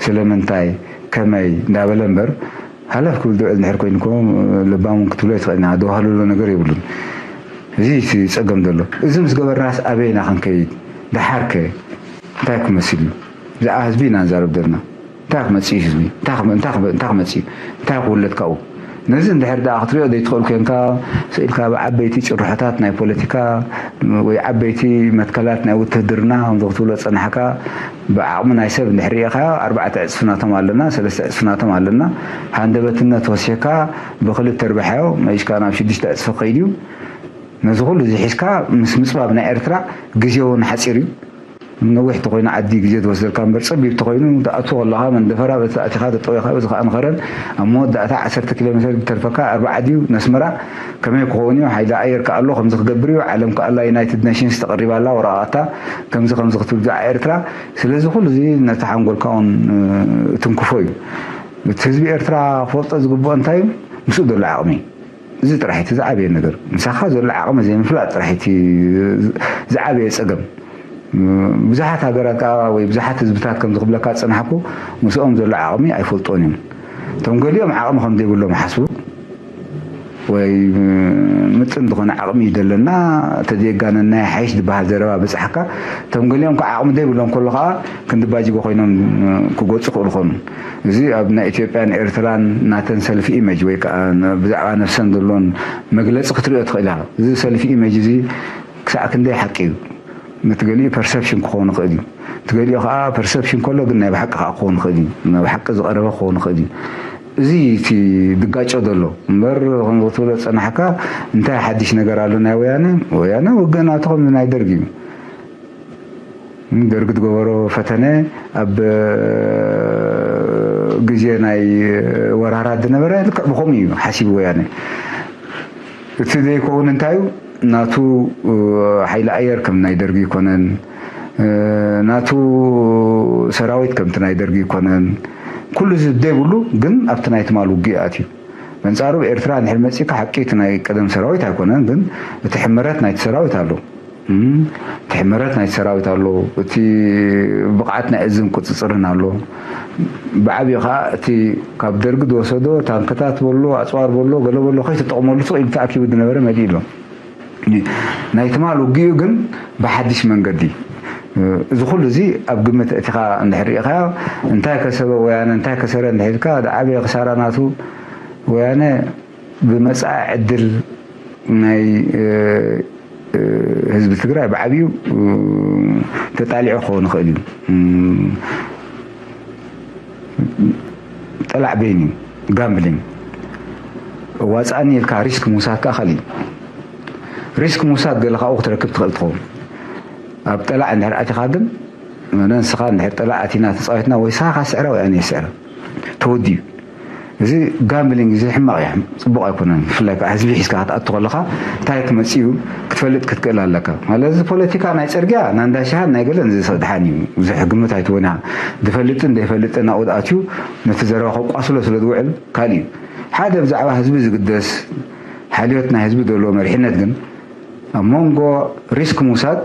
ስለምንታይ፣ ከመይ እንዳበለ እምበር፣ ሃለፍ ክብል ዝውዕል እንድሕር ኮይኑ እኮ፣ ለባም እውን ክትብሎ ኣይትኽእልን ኢኻ። ደው ሃለሎ ነገር የብሉን። እዚ እቲ ጸገም ዘሎ። እዚ ምስ ገበርናስ ኣበይ ኢና ክንከይድ? ደሓርከ እንታይ ክመስል እዩ? ብዛዕባ ህዝቢ ኢና ንዛረብ ዘለና። እንታይ ክመጽእ እዩ ህዝቢ? እንታይ ክመ-፣ እንታይ ክመ-፣ እንታይ ክመጽእ እዩ? እንታይ ክውለድ ካብኡ? ነዚ እንድሕር ደኣ ክትሪኦ ዘይትኽእል ኮንካ፣ ስኢልካ ኣብ ዓበይቲ ጭርሖታት ናይ ፖለቲካ ወይ ዓበይቲ መትከላት ናይ ውትህድርና፣ ከምዚ ክትብሎ ጸናሕካ፣ ብዓቕሚ ናይ ሰብ እንድሕር ርኢኻዮ፣ ኣርባዕተ ዕጽፊ ናቶም ኣለና፣ ሰለስተ ዕጽፊ ናቶም ኣለና። ሃንደበትነት ወሲኽካ ብኽልተ ርባሕዮ መሊስካ ናብ ሽዱሽተ ዕጽፊ ክኸይድ እዩ። ነዚ ኩሉ እዚ ሒዝካ ምስ ምጽባብ ናይ ኤርትራ ግዜ እውን ሓጺር እዩ። ነዊሕ ተኾይኑ ዓዲ ግዜ ዝወስደልካ እምበር፣ ጸቢብ ተኾይኑ ትኣቱ ከለኻ መንደፈራ በቲ ኣቲኻ ተጠዊኻ በዚ ከኣ ንኸረን ኣብ መወዳእታ ዓሰርተ ኪሎ ሜትር ዝተርፈካ ኣርባዓ ድዩ ነስመራ ከመይ ክኸውን እዩ? ሓይሊ ኣየር ከኣ ኣሎ ከምዚ ክገብር እዩ፣ ዓለም ከኣ ኣላ ዩናይትድ ኔሽንስ ተቐሪባ ኣላ ወረቓቕታ ከምዚ ከምዚ ክትብል ብዛዕባ ኤርትራ። ስለዚ ኩሉ እዚ ነቲ ሓንጎልካ እውን፣ እ፣ ትንክፎ እዩ። እቲ ህዝቢ ኤርትራ ክፈልጦ ዝግብኦ እንታይ እዩ? ምስኡ ዘሎ ዓቕሚ እዩ። እዚ ጥራሕ እቲ ዝዓበየ ነገር። ምሳኻ ዘሎ ዓቕሚ ዘይምፍላጥ ጥራሕ እቲ ዝዓበየ ጸገም። ብዙሓት ሃገራት ከኣ ወይ ብዙሓት ህዝብታት ከምዚ ክብለካ ዝጸናሕኩ ምስኦም ዘሎ ዓቕሚ ኣይፈልጦን እዮም። እቶም ገሊኦም ዓቕሚ ከም ዘይብሎም ይሓስቡ ወይ ምጥን ዝኾነ ዓቕሚ እዩ ዘለና፣ ተዘየጋነና ይሓይሽ ዝበሃል ዘረባ በጻሕካ። እቶም ገሊኦም ከኣ ዓቕሚ ዘይብሎም ከሎ ከኣ ክንዲ ባጅጎ ኮይኖም ክጎጹ ይኽእሉ ይኾኑ። እዚ ኣብ ናይ ኢትዮጵያን ኤርትራን ናተን ሰልፊ ኢሜጅ ወይ ከኣ ን-፣ ብዛዕባ ነፍሰን ዘሎን መግለጺ ክትሪኦ ትኽእል ኢኻ። እዚ ሰልፊ ኢሜጅ እዚ ክሳዕ ክንደይ ሓቂ እዩ? ነቲ ገሊኡ ፐርሰፕሽን ክኸውን ይኽእል እዩ። እቲ ገሊኡ ከኣ ፐርሰፕሽን ከሎ ግን ናይ ብሓቂ ከኣ ክኸውን ይኽእል እዩ። ናይ ብሓቂ ዝቐረበ ክኸውን ይኽእል እዩ። እዚ እቲ ዝጋጮ ዘሎ እምበር፣ ከምዚ ክትብሎ ዝጸናሕካ እንታይ ሓድሽ ነገር ኣሎ ናይ ወያነ? ወያነ ውግእ ናቱ ከምዚ ናይ ደርጊ እዩ። ደርጊ ዝገበሮ ፈተነ ኣብ ግዜ ናይ ወራራት ዝነበረ ልክዕ ብኸምኡ እዩ ሓሲቡ ወያነ። እቲ ዘይከውን እንታይ እዩ? ናቱ፣ እ፣ ሓይሊ ኣየር ከም ናይ ደርጊ ኣይኮነን። እ፣ ናቱ ሰራዊት ከምቲ ናይ ደርጊ ኣይኮነን። ኩሉ እዚ ዘይብሉ ግን ኣብቲ ናይ ትማል ውግእ ኣትዩ። በንጻሩ ብኤርትራ እንድሕር መጺእካ ሓቂ እቲ ናይ ቀደም ሰራዊት ኣይኮነን፣ ግን እቲ ሕመረት ናይቲ ሰራዊት ኣሎ። እም፣ እቲ ሕመረት ናይቲ ሰራዊት ኣሎ፣ እቲ ብቕዓት ናይ እዝን ቁጽጽርን ኣሎ። ብዓብዩ ኸኣ እቲ ካብ ደርጊ ዝወሰዶ ታንክታት በሎ፣ ኣጽዋር በሎ፣ ገለ በሎ ከይተጠቕመሉ ስቕ ኢሉ ተኣኪቡ ዝነበረ መሊኡ ኣሎ። ናይ ትማል ውግኡ ግን ብሓድሽ መንገዲ፣ እዚ ኩሉ እዚ ኣብ ግምት ኣእቲኻ እንድሕር ርኢኻዮ፣ እንታይ ከሰበ ወያነ፣ እንታይ ከሰረ እንድሕር ኢልካ፣ ዝዓበየ ክሳራ ናቱ ወያነ ብመጻኢ ዕድል ናይ፣ እ፣ እ፣ ህዝቢ ትግራይ ብዓብዩ፣ እ፣ ተጣሊዑ ክኸውን ይኽእል እዩ። እ፣ ጠላዕ ቤን እዩ፣ ጋምብሊንግ። እዋፅኣኒ ኢልካ ሪስክ ምውሳድ ከኣ ካልእ እዩ። ሪስክ ምውሳድ ገለ ካብኡ ክትረክብ ትኽእል ትኸውን። ኣብ ጠላዕ እንድሕር ኣቲኻ ግን፣ መነ ንስኻ እንድሕር ጠላዕ ኣቲና ተፃዊትና ወይ ንስኻ ስዕረ ወይ ኣነ ይስዕረ። ተወዲኡ። እዚ ጋምብሊንግ እዚ ሕማቕ እዩ፣ ፅቡቕ ኣይኮነን። ብፍላይ ከዓ ህዝቢ ሒዝካ ክትኣቱ ከለኻ እንታይ ክመፅእ እዩ ክትፈልጥ ክትክእል ኣለካ። ማለት እዚ ፖለቲካ ናይ ፅርግያ፣ ናይ እንዳ ሻሃን ናይ ገለን እዚ ሰብ ድሓን እዩ። ብዙሕ ግምት ኣይትወን ኢኻ። ዝፈልጥን ዘይፈልጥን ናብኡ ኣትዩ ነቲ ዘረባ ከቋስሎ ስለ ዝውዕል ካልእ እዩ። ሓደ ብዛዕባ ህዝቢ ዝግደስ ሓልዮት ናይ ህዝቢ ዘለዎ መሪሕነት ግን ኣብ መንጎ ሪስክ ምውሳድ፣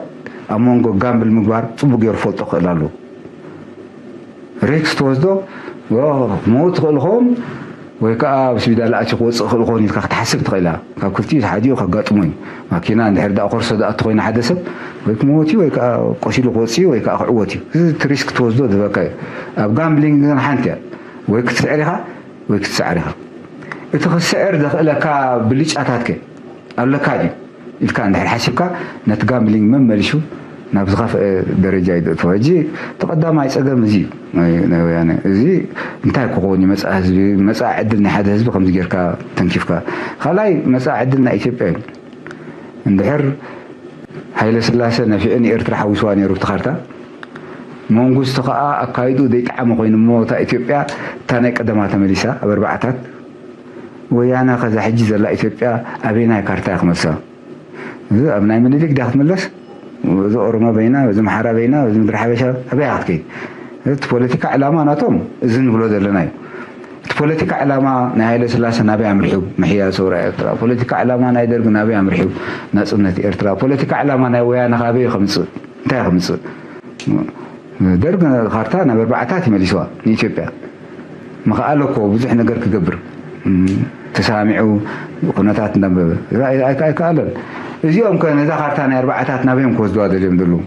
ኣብ መንጎ ጋምብል ምግባር ጽቡቕ ገይሩ ክፈልጦ ክኽእል ኣለዎ። ሪስክ ትወስዶ፣ ኦ፣ ክመውት ትኽእል ኸውን ወይ ከኣ ኣብ ስቢዳል ኣትዩ ክወጽእ ክኽእል ኸውን ኢልካ ክትሓስብ ትኽእል ኢኻ። ካብ ክልቲኡ ሓዲኡ ከጋጥሞ እዩ። ማኪና እንድሕር ደኣ ኮርሶ ዝኣቱ ኮይና ሓደ ሰብ ወይ ክመውት እዩ ወይ ከኣ ቆሲሉ ክወጽእ እዩ ወይ ከኣ ክዕወት እዩ። እዚ እቲ ሪስክ ትወስዶ ዝህበካ እዩ። ኣብ ጋምብሊንግ ግን ሓንቲ እያ። ወይ ክትስዕር ኢኻ ወይ ክትስዓር ኢኻ። እቲ ክትስዕር ዘኽእለካ ብልጫታትከ ኣለካ ድዩ ኢልካ እንድሕር ሓሲብካ፣ ነቲ ጋምብሊንግ መመሊሱ ናብ ዝኸፍአ ደረጃ እዩ ዘእትዎ። ሕጂ እቲ ቀዳማይ ጸገም እዚ እዩ፣ ናይ፣ ናይ ወያነ። እዚ እንታይ ክኸውን እዩ? መጻኢ ህዝቢ፣ መጻኢ ዕድል ናይ ሓደ ህዝቢ ከምዚ ጌርካ ተንኪፍካ። ካልኣይ፣ መጻኢ ዕድል ናይ ኢትዮጵያ እዩ። እንድሕር ሃይለ ስላሰ ነፊዑ ንኤርትራ ሓዊስዋ ነይሩ ብቲ ካርታ፣ መንግስቱ ከኣ ኣካይድኡ ዘይጠዓመ ኮይኑ እሞ፣ እታ ኢትዮጵያ እታ ናይ ቀደማ ተመሊሳ ኣብ ኣርባዓታት፣ ወያነ ከዛ ሕጂ ዘላ ኢትዮጵያ ኣበየናይ ካርታ እያ ክመልሳ? እዚ ኣብ ናይ ምኒልክ ድያ ክትምለስ? እዚ ኦሮሞ በይና፣ እዚ ኣምሓራ በይና፣ እዚ ምድሪ ሓበሻ ኣበይ ክትከይድ? እቲ ፖለቲካ ዕላማ ናቶም እዚ ንብሎ ዘለና እዩ። እቲ ፖለቲካ ዕላማ ናይ ሃይለ ስላሰ ናበይ ኣምሪሑ? ምሕያል ሰውራ ኤርትራ። ፖለቲካ ዕላማ ናይ ደርግ ናበይ ኣምሪሑ? ናጽነት ኤርትራ። ፖለቲካ ዕላማ ናይ ወያነ ካበይ ከምጽእ? እንታይ ከምጽእ? ደርግ ካርታ ናብ ኣርባዓታት ይመሊስዋ ንኢትዮጵያ። ምኽኣለ እኮ ብዙሕ ነገር ክገብር፣ እም፣ ተሰማሚዑ ኩነታት እንዳንበበ። ኣይከ-፣ ኣይከኣለን። እዚኦም ከ ነዛ ካርታ ናይ ኣርባዓታት ናበይ እዮም ክወስድዋ ደልዮም ዘለዉ?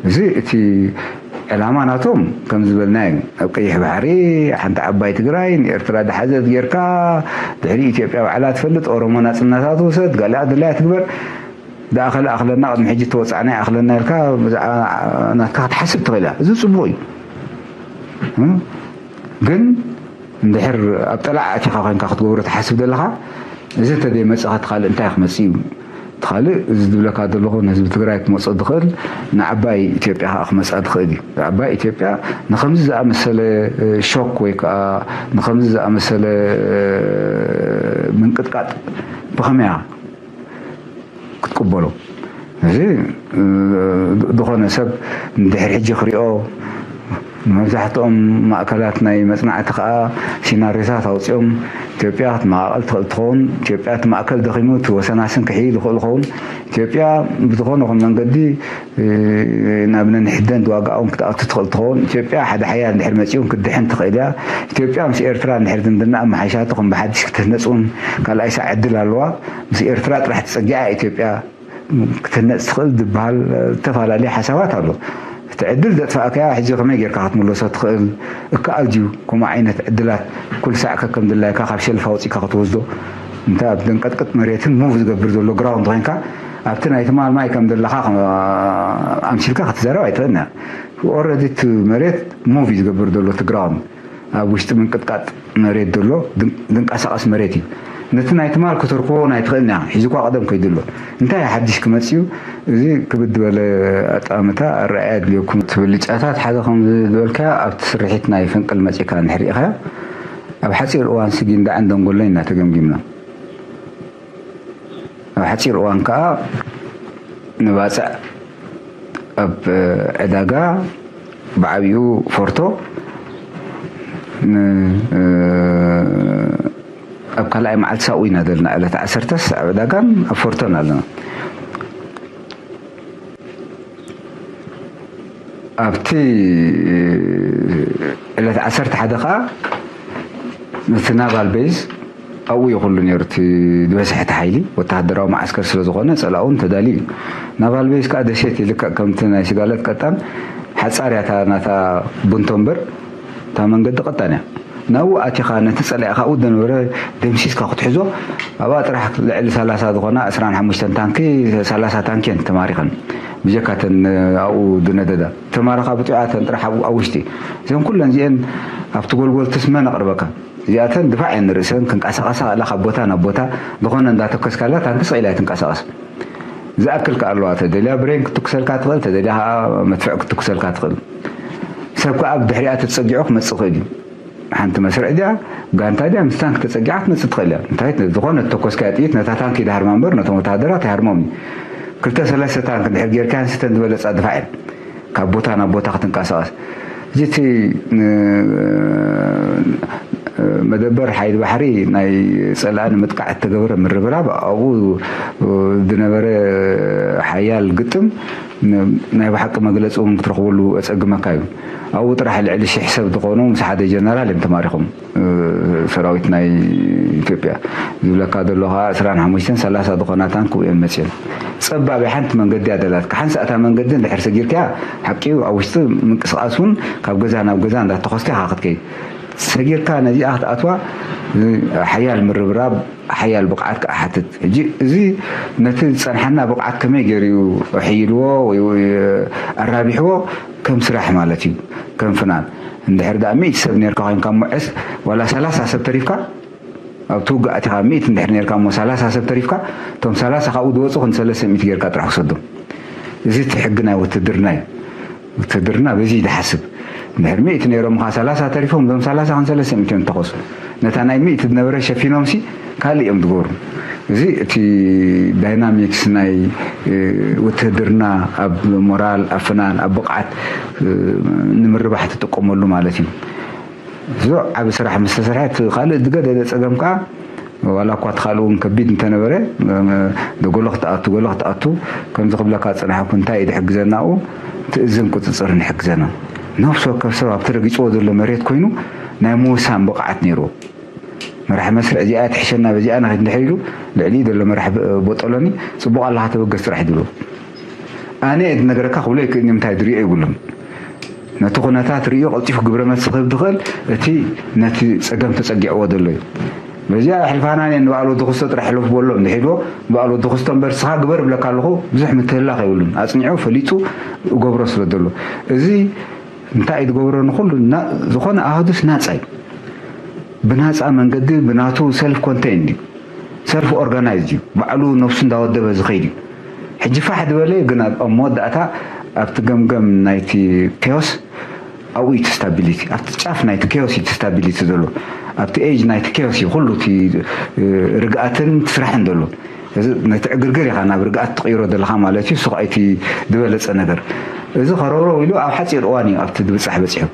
እዚ እቲ ዕላማ ናቶም ከም ዝበልናዮ ኣብ ቀይሕ ባሕሪ ሓንቲ ዓባይ ትግራይ ንኤርትራ ድሓዘት ጌርካ ድሕሪ ኢትዮጵያ ባዕላ ትፈልጥ ኦሮሞ ናጽነታ ትውሰድ ጋሊኣ ድላያ ትግበር። ደኣ ከለ ኣኽለና ቅድሚ ሕጂ ተወጻዕና ይኣኽለና ኢልካ ብዛዕባ ናትካ ክትሓስብ ትኽእል እያ። እዚ ጽቡቕ እዩ። እም? ግን እንድሕር ኣብ ጠላዕ ኣቲኻ ኮይንካ ክትገብሮ ትሓስብ ዘለኻ፣ እዚ እንተዘይመጽእ እቲ ካልእ እንታይ ክመጽእ እዩ? እቲ ካልእ እዚ ዝብለካ ዘለኹ ንህዝቢ ትግራይ ክመጾ ዝኽእል ንዓባይ ኢትዮጵያ ከዓ ክመጻ ዝኽእል እዩ። ንዓባይ ኢትዮጵያ ንኸምዚ ዝኣመሰለ እ፣ ሾክ ወይ ከዓ ንኸምዚ ዝኣመሰለ እ፣ ምንቅጥቃጥ ብኸመይ ክትቅበሎ? እዚ እ፣ ዝኾነ ሰብ እንድሕር ሕጂ ክሪኦ መብዛሕትኦም ማእከላት ናይ መጽናዕቲ ከዓ ሲናሪታት ኣውፂኦም ኢትዮጵያ ክትመቓቐል ትኽእል ትኸውን። ኢትዮጵያ እቲ ማእከል ደኺሙ እቲ ወሰናስን ክሕይል ይኽእል ይኸውን። ኢትዮጵያ ብዝኾነ ይኹን መንገዲ እ፣ ናብ ነንሕደን ዋጋኦም ክትኣቱ ትኽእል ትኸውን። ኢትዮጵያ ሓደ ሓያል እንድሕር መፂኡ ክትድሕን ትኽእል እያ። ኢትዮጵያ ምስ ኤርትራ እንድሕር ዝምድና ኣመሓይሻቱ ከም ብሓድሽ ክትህነፅ እውን ካልኣይ ሳዕ ዕድል ኣለዋ። ምስ ኤርትራ ጥራሕ ተፀጊዓ ኢትዮጵያ ክትህነፅ ትኽእል ዝበሃል ዝተፈላለዩ ሓሳባት ኣሎ። እቲ ዕድል ዘጥፋእካያ ሕጂ ከመይ ጌርካ ክትምለሶ ትኽእል? እከኣል ድዩ ከምኡ ዓይነት ዕድላት ኩሉ ሳዕ ከከም ድላይካ ካብ ሸልፍ ኣውፂእካ ክትወስዶ? እንተ ኣብ ዘንቀጥቅጥ መሬትን ሙቭ ዝገብር ዘሎ ግራውንድ ኮይንካ ኣብቲ ናይ ትማል ማይ ከም ዘለኻ ከ-፣ ኣምሲልካ ክትዛረብ ኣይትኽእልን እያ። ኦልሬዲ እቲ መሬት ሙቭ እዩ ዝገብር ዘሎ፣ እቲ ግራውንድ ኣብ ውሽጢ ምንቅጥቃጥ መሬት ዘሎ ድን-፣ ዝንቀሳቐስ መሬት እዩ። ነቲ ናይ ትማል ክትርክቦ ኣይትኽእልን እያ፣ ሒዙኳ ቀደም ከይዱ ኣሎ። እንታይ ሓድሽ ክመጽእ እዩ? እዚ ክብድ ዝበለ ኣጠማምታ ኣረኣእያ ኣድልየኩም። እቲ ብልጫታት ሓደ ከም ዝበልካዮ ኣብቲ ስርሒት ናይ ፈንቅል መጺእካ እንድሕር ርኢኻዮ፣ ኣብ ሓጺር እዋን ስጊንዳዕን ደንጎሎን ኢና ተገምጊምና። ኣብ ሓጺር እዋን ከኣ ንባጽዕ ኣብ ዕዳጋ ብዓቢኡ ፎርቶ ን-፣ ኣብ ካልኣይ መዓልቲ ሳኡ ኢና ዘለና። ዕለት ዓሰርተስ ኣብ ዕዳጋን ኣብ ፎርቶን ኣለና። ኣብቲ ዕለት ዓሰርተ ሓደ ከኣ ነቲ ናቫል ቤዝ ኣብኡ እዩ ኩሉ ነይሩ። እቲ ዝበዝሐ እቲ ሓይሊ ወተሃደራዊ መዓስከር ስለ ዝኾነ ጸላኡ እውን ተዳልዩ እዩ። ናቫል ቤዝ ከኣ ደሴት እዩ፣ ልክዕ ከምቲ ናይ ስጋለት ቀጣን ሓጻር እያ እታ ናታ ቡንቶ እምበር እታ መንገዲ ቀጣን እያ። ናብኡ ኣቲኻ ነቲ ጸላኢ ካብኡ ዝነበረ ደምሲስካ ክትሕዞ፣ ኣብኣ ጥራሕ ልዕሊ ሰላሳ ዝኾና ዕስራን ሓሙሽተን ታንኪ፣ ሰላሳ ታንኪ እየን ተማሪኸን፣ ብጀካ እተን ኣብኡ ዝነደዳ። ተማረኻ ብጥዑያተን ጥራሕ ኣብኡ ኣብ ውሽጢ። እዘን ኩለን እዚአን ኣብቲ ጎልጎል ትስመ ነቕርበካ። እዚኣተን ድፋዕ እየን ንርእሰን፣ ክንቀሳቐሳ ክእላ ካብ ቦታ ናብ ቦታ፣ ዝኾነ እንዳተኮስካላ ታንኪ ስቕ ኢላ እያ ትንቀሳቐስ። ዝኣክል ከኣ ኣለዋ፣ ተደልያ ብሬን ክትኩሰልካ ትኽእል፣ ተደልያ ከኣ መድፍዕ ክትኩሰልካ ትኽእል። ሰብ ከኣ ብድሕሪኣ ተጸጊዑ ክመጽእ ይኽእል እዩ። ሓንቲ መስርዕ ድያ፣ ጋንታ ድያ፣ ምስ ታንክ ተጸጊዓ ክትመጽእ ትኽእል እያ። እንታይ ዝኾነ እተኮስካያ ጥይት ነታ ታንክ ይድሃርማ እምበር ነቶም ወተሃደራት ኣይሃርሞም እዩ። ክልተ ሰለስተ ታንክ እንድሕር ጌርካየን ስተን ዝበለጻ ድፋዕ እየን። ካብ ቦታ ናብ ቦታ ክትንቀሳቐስ። እዚ እቲ፣ እ፣ መደበር ሓይሊ ባሕሪ ናይ ጸላኢ ንምጥቃዕ እተገበረ ምርብራብ ኣብኡ ዝነበረ ሓያል ግጥም ን-፣ ናይ ብሓቂ መግለጺ እውን ክትረኽበሉ ኣጸግመካ እዩ። ኣብኡ ጥራሕ ልዕሊ ሽሕ ሰብ ዝኾኑ ምስ ሓደ ጀነራል እዮም ተማሪኾም። እ፣ ሰራዊት ናይ ኢትዮጵያ ዝብለካ ዘሎ ከዓ ዕስራን ሓሙሽተን ሰላሳ ዝኾና ታንክ እየን መፅየን። ፀባብ ሓንቲ መንገዲ እያ ደላትካ። ሓንሳእ እታ መንገዲ እንድሕር ሰጊርካያ ሓቂ እዩ፣ ኣብ ውሽጢ ምንቅስቓስ እውን ካብ ገዛ ናብ ገዛ እንዳተኾስካ ኢኻ ክትከይድ። ሰጊርካ ነዚኣ ክትኣትዋ፣ እ፣ ሓያል ምርብራብ፣ ሓያል ብቕዓት ከዓ ሓትት። ሕጂ እዚ ነቲ ዝፀንሓና ብቕዓት ከመይ ገይሩ እዩ ኣሕይልዎ ወይ፣ ወይ ኣራቢሕዎ ከም ስራሕ ማለት እዩ፣ ከም ፍናን። እንድሕር ደኣ ሚእቲ ሰብ ኔርካ ኮይንካ እሞ ዕስ-፣ ዋላ ሰላሳ ሰብ ተሪፍካ፣ ኣብቲ ውግእ ኣቲኻ ሚእቲ እንድሕር ኔርካ እሞ ሰላሳ ሰብ ተሪፍካ፣ እቶም ሰላሳ ካብኡ ዝወፁ ክንዲ ሰለስተ ሚእቲ ጌርካ ጥራሕ ውሰዶም። እዚ እቲ ሕጊ ናይ ውትድርና እዩ። ውትድርና በዚ እዩ ዝሓስብ። እንድሕር ሚእቲ ነይሮም ኸዓ ሰላሳ ተሪፎም፣ እዞም ሰላሳ ክንዲ ሰለስተ ሚእቲ እዮም ዝተኾሱ። ነታ ናይ ሚእቲ ዝነበረ ሸፊኖምሲ ካልእ እዮም ዝገብሩ። እዚ እቲ ዳይናሚክስ ናይ ውትህድርና ኣብ ሞራል፣ ኣብ ፍናን፣ ኣብ ብቕዓት ንምርባሕ ትጥቀመሉ ማለት እዩ። ብዙሕ ዓብ ስራሕ ምስ ተሰርሐ እቲ ካልእ ዝገደደ ጸገም ከኣ ዋላ እኳ እቲ ካልእ እውን ከቢድ እንተነበረ፣ ገሎ ክትኣቱ ገሎ ክትኣቱ ከምዚ ክብለካ ዝጸናሕኩ እንታይ እዩ ዝሕግዘና ኣብኡ? ትእዝን ቁጽጽርን ይሕግዘና። ነፍሲ ወከፍ ሰብ ኣብቲ ረጊጽዎ ዘሎ መሬት ኮይኑ ናይ ምውሳን ብቕዓት ነይርዎ። መራሒ መስርዕ እዚኣ ትሕሸና በዚኣ ንኸይድ እንድሕር ኢሉ ልዕሊ ዘሎ መራሕ ቦጠሎኒ ጽቡቕ ኣለኻ ተበገስ ጥራሕ ድብሎ ኣነ እየ ዝነገረካ ክብሎ ይክእል ንምንታይ ድሪኦ ይብሉን ነቲ ኩነታት ርእዩ ቀልጢፉ ግብረ መልሲ ክህብ ዝኽእል እቲ ነቲ ጸገም ተጸጊዕዎ ዘሎ እዩ። በዚኣ ኣሕልፋና እኔ ንበዓል ወዲ ክስቶ ጥራሕ ሕለፍ በሎ እንድሒድዎ ንበዓል ወዲ ክስቶ እምበር ስኻ ግበር እብለካ ኣለኹ ብዙሕ ምትህላኽ የብሉን ኣጽኒዑ ፈሊጡ እገብሮ ስለ ዘሎ እዚ እንታይ እዩ ዝገብሮ ንኹሉ ዝኾነ ኣሃዱስ ናጻ እዩ። ብናፃ መንገዲ ብናቱ ሰልፍ ኮንቴይንድ እዩ ሰልፍ ኦርጋናይዝድ እዩ ባዕሉ ነብሱ እንዳወደበ ዝኸይድ እዩ። ሕጂ ፋሕ ዝበለ ግን ኣብ መወዳእታ ኣብቲ ገምገም ናይቲ ኬዮስ ኣብኡ እቲ ስታቢሊቲ ኣብቲ ጫፍ ናይቲ ኬዮስ እቲ ስታቢሊቲ ዘሎ ኣብቲ ኤጅ ናይቲ ኬዮስ እዩ ኩሉ እቲ ርግኣትን ስራሕን ዘሎ። ነቲ ዕግርግር ኢኻ ናብ ርግኣት ትቕይሮ ዘለኻ ማለት እዩ ስቕ ኣይቲ ዝበለፀ ነገር። እዚ ከረውረው ኢሉ ኣብ ሓፂር እዋን እዩ ኣብቲ ድብፃሕ በፂሑ።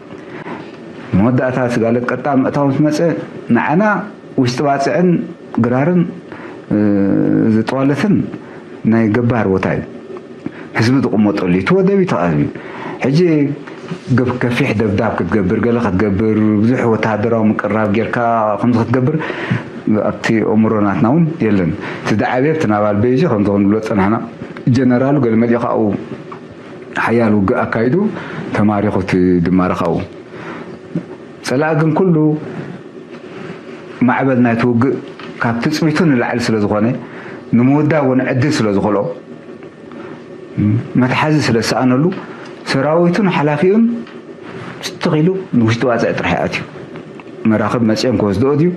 መወዳእታ ስጋለት ቀጣ ምእታው ምስ መፀ ንዓና ውሽጢ ባፅዕን ግራርን ዝጠዋለትን ናይ ገባር ቦታ እዩ። ህዝቢ ዝቕመጠሉ እዩ። እቲ ወደብ እዩ ተቓርቢ። ሕጂ ገብ ከፊሕ ደብዳብ ክትገብር ገለ ክትገብር ብዙሕ ወተሃደራዊ ምቅራብ ጌርካ ከምዚ ክትገብር ኣብቲ ኣእምሮ ናትና እውን የለን። እቲ ዝዓበየ ኣብቲ ናባል ቤዚ ከምዚ ክንብሎ ዝፀናሕና ጀነራሉ ገለ መሊኡ ካብኡ ሓያል ውግእ ኣካይዱ ተማሪኹ እቲ ድማረ ካብኡ። ጸላኢ ግን ኩሉ ማዕበል ናይቲ ውግእ ካብ ትጽቢቱ ንላዕሊ ስለ ዝኾነ ንምውዳእ እውን ዕድል ስለ ዝኸልኦ መትሓዚ ስለ ዝሰኣነሉ ሰራዊቱን ሓላፊኡን ስትኽ ኢሉ ንውሽጢ ባጽዕ ጥራሕ ይኣትዩ። መራኽብ መጺኦም ክወስድኦ ድዩ?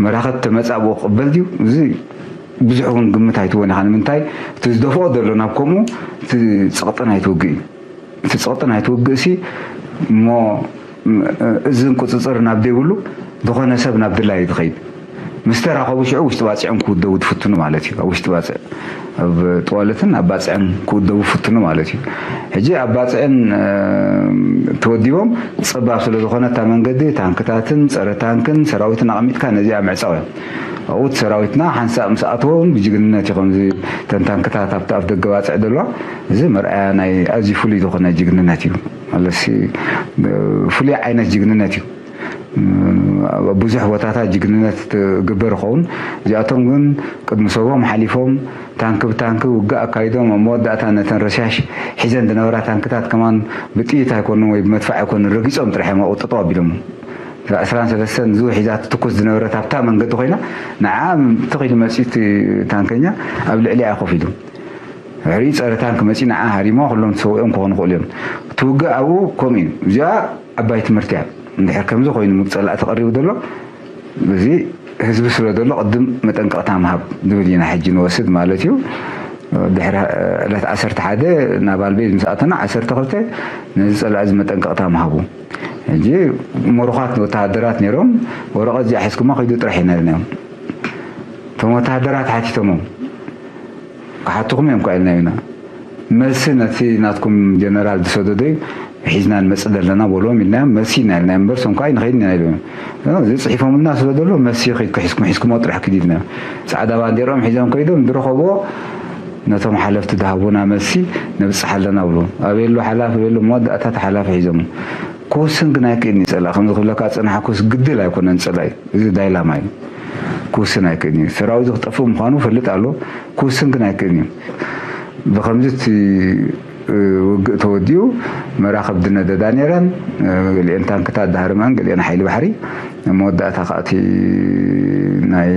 መራኽብ ተመጻ ብኡ ክቕበል ድዩ? እዚ ብዙሕ እውን ግምት ኣይትወን ኢኻ። ንምንታይ እቲ ዝደፍኦ ዘሎ ናብ ከምኡ እቲ ጸቕጢ ናይቲ ውግእ እዩ። እቲ ጸቕጢ ናይቲ ውግእ ሲ እሞ እዝን ቁጽጽር ናብ ዘይብሉ ዝኾነ ሰብ ናብ ድላይ እዩ ዝኸይድ። ምስ ተራኸቡ ሽዑ ውሽጢ ባጽዖም ክውደቡ ትፍትኑ ማለት እዩ። ኣብ ውሽጢ ባጽዕ ኣብ ጠዋለትን ኣብ ባጽዕን ክውደቡ ፍትኑ ማለት እዩ። ሕጂ ኣብ ባጽዕን ተወዲቦም ጸባብ ስለ ዝኾነ እታ መንገዲ ታንክታትን ጸረ ታንክን ሰራዊትን ኣቐሚጥካ ነዚኣ ምዕጻው እዮም። ኣብኡ እቲ ሰራዊትና ሓንሳእ ምስ ኣተዎም ብጅግንነት እዩ ከምዚ ተን ታንክታት ኣብቲ ኣፍ ደገ ባጽዕ ዘለዋ እዚ መርኣያ ናይ ኣዝዩ ፍሉይ ዝኾነ ጅግንነት እዩ። ማለትሲ ፍሉይ ዓይነት ጅግንነት እዩ። ኣብ ብዙሕ ቦታታት ጅግንነት ትግበር ይኸውን። እዚኣቶም ግን ቅድሚ ሰቦም ሓሊፎም ታንኪ ብታንኪ ውግእ ኣካይዶም ኣብ መወዳእታ ነተን ረሻሽ ሒዘን ዝነበራ ታንክታት ከማን ብጥይት ኣይኮኑን ወይ ብመድፋዕ ኣይኮኑን ረጊጾም ጥራሕ እዮም ኣብኡ ጠጠው ኣቢሎሞ። እዛ ዕስራን ሰለስተን ዙ ሒዛ ትትኩስ ዝነበረት ኣብታ መንገዲ ኮይና ንዓ ትኺሉ መፂት ታንከኛ ኣብ ልዕሊኣ ኮፍ ኢሉ ሕሪ ፀረ ታንክ መፂ ንዓ ሃሪሞ ኩሎም ተሰዊኦም ክኾኑ ክእሉ እዮም። ትውግእ ኣብኡ ከምኡ እዩ። እዚኣ ዓባይ ትምህርቲ እያ። እንድሕር ከምዚ ኮይኑ ምብፀላእ ተቐሪቡ ዘሎ እዚ ህዝቢ ስለ ዘሎ ቅድም መጠንቀቕታ ምሃብ ዝብል ኢና ሕጂ ንወስድ ማለት እዩ። ድሕሪ ዕለት ዓሰርተ ሓደ ናብ ኣልቤ ምስ ኣተና ዓሰርተ ክልተ ነዚ ፀላኢ እዚ መጠንቀቕታ ምሃቡ። ሕጂ ምሩኻት ወተሃደራት ነይሮም ወረቐት እዚኣ ሒዝኩማ ከይዱ ጥራሕ ኢና ኢልናዮም። እቶም ወተሃደራት ሓቲቶሞም ክሓትኹም እዮም ኳ ኢልናዮ ኢና። መልሲ ነቲ ናትኩም ጀነራል ዝሰደዶ እዩ ሒዝና ንመፅእ ዘለና በልዎም ኢልናዮም። መልሲ ኢና ኢልናዮም እምበር ሶም ከዓ ንኸይድ ኢና ኢሎም። እዚ ፅሒፎምልና ስለ ዘሎ መልሲ ከይድኩ ሒዝኩም ሒዝኩሞ ጥራሕ ክድ ኢልናዮም። ፃዕዳ ባንዴርኦም ሒዞም ከይዶም ዝረኸብዎ ነቶም ሓለፍቲ ዝሃቡና መልሲ ነብፅሕ ኣለና ብልዎም። ኣበየሎ ሓላፊ ኣበየሎ መወዳእታ እቲ ሓላፊ ሒዞም ክውስን ግን ኣይክእልን እዩ ፀላእ ከምዚ ክብለካ ፅናሕኩስ ግድል ኣይኮነን ፀላእ እዩ። እዚ ዳይላማ እዩ። ክውስን ኣይክእልን እዩ። ሰራዊቱ ክጠፍእ ምዃኑ ፈልጥ ኣሎ። ክውስን ግን ኣይክእልን እዩ። ብኸምዚ እቲ ውግእ ተወዲኡ መራኽብ ዝነደዳ ነይረን። ገሊአን ታንክታት ዳህርመን ገሊአን ሓይሊ ባሕሪ መወዳእታ ከኣቲ ናይ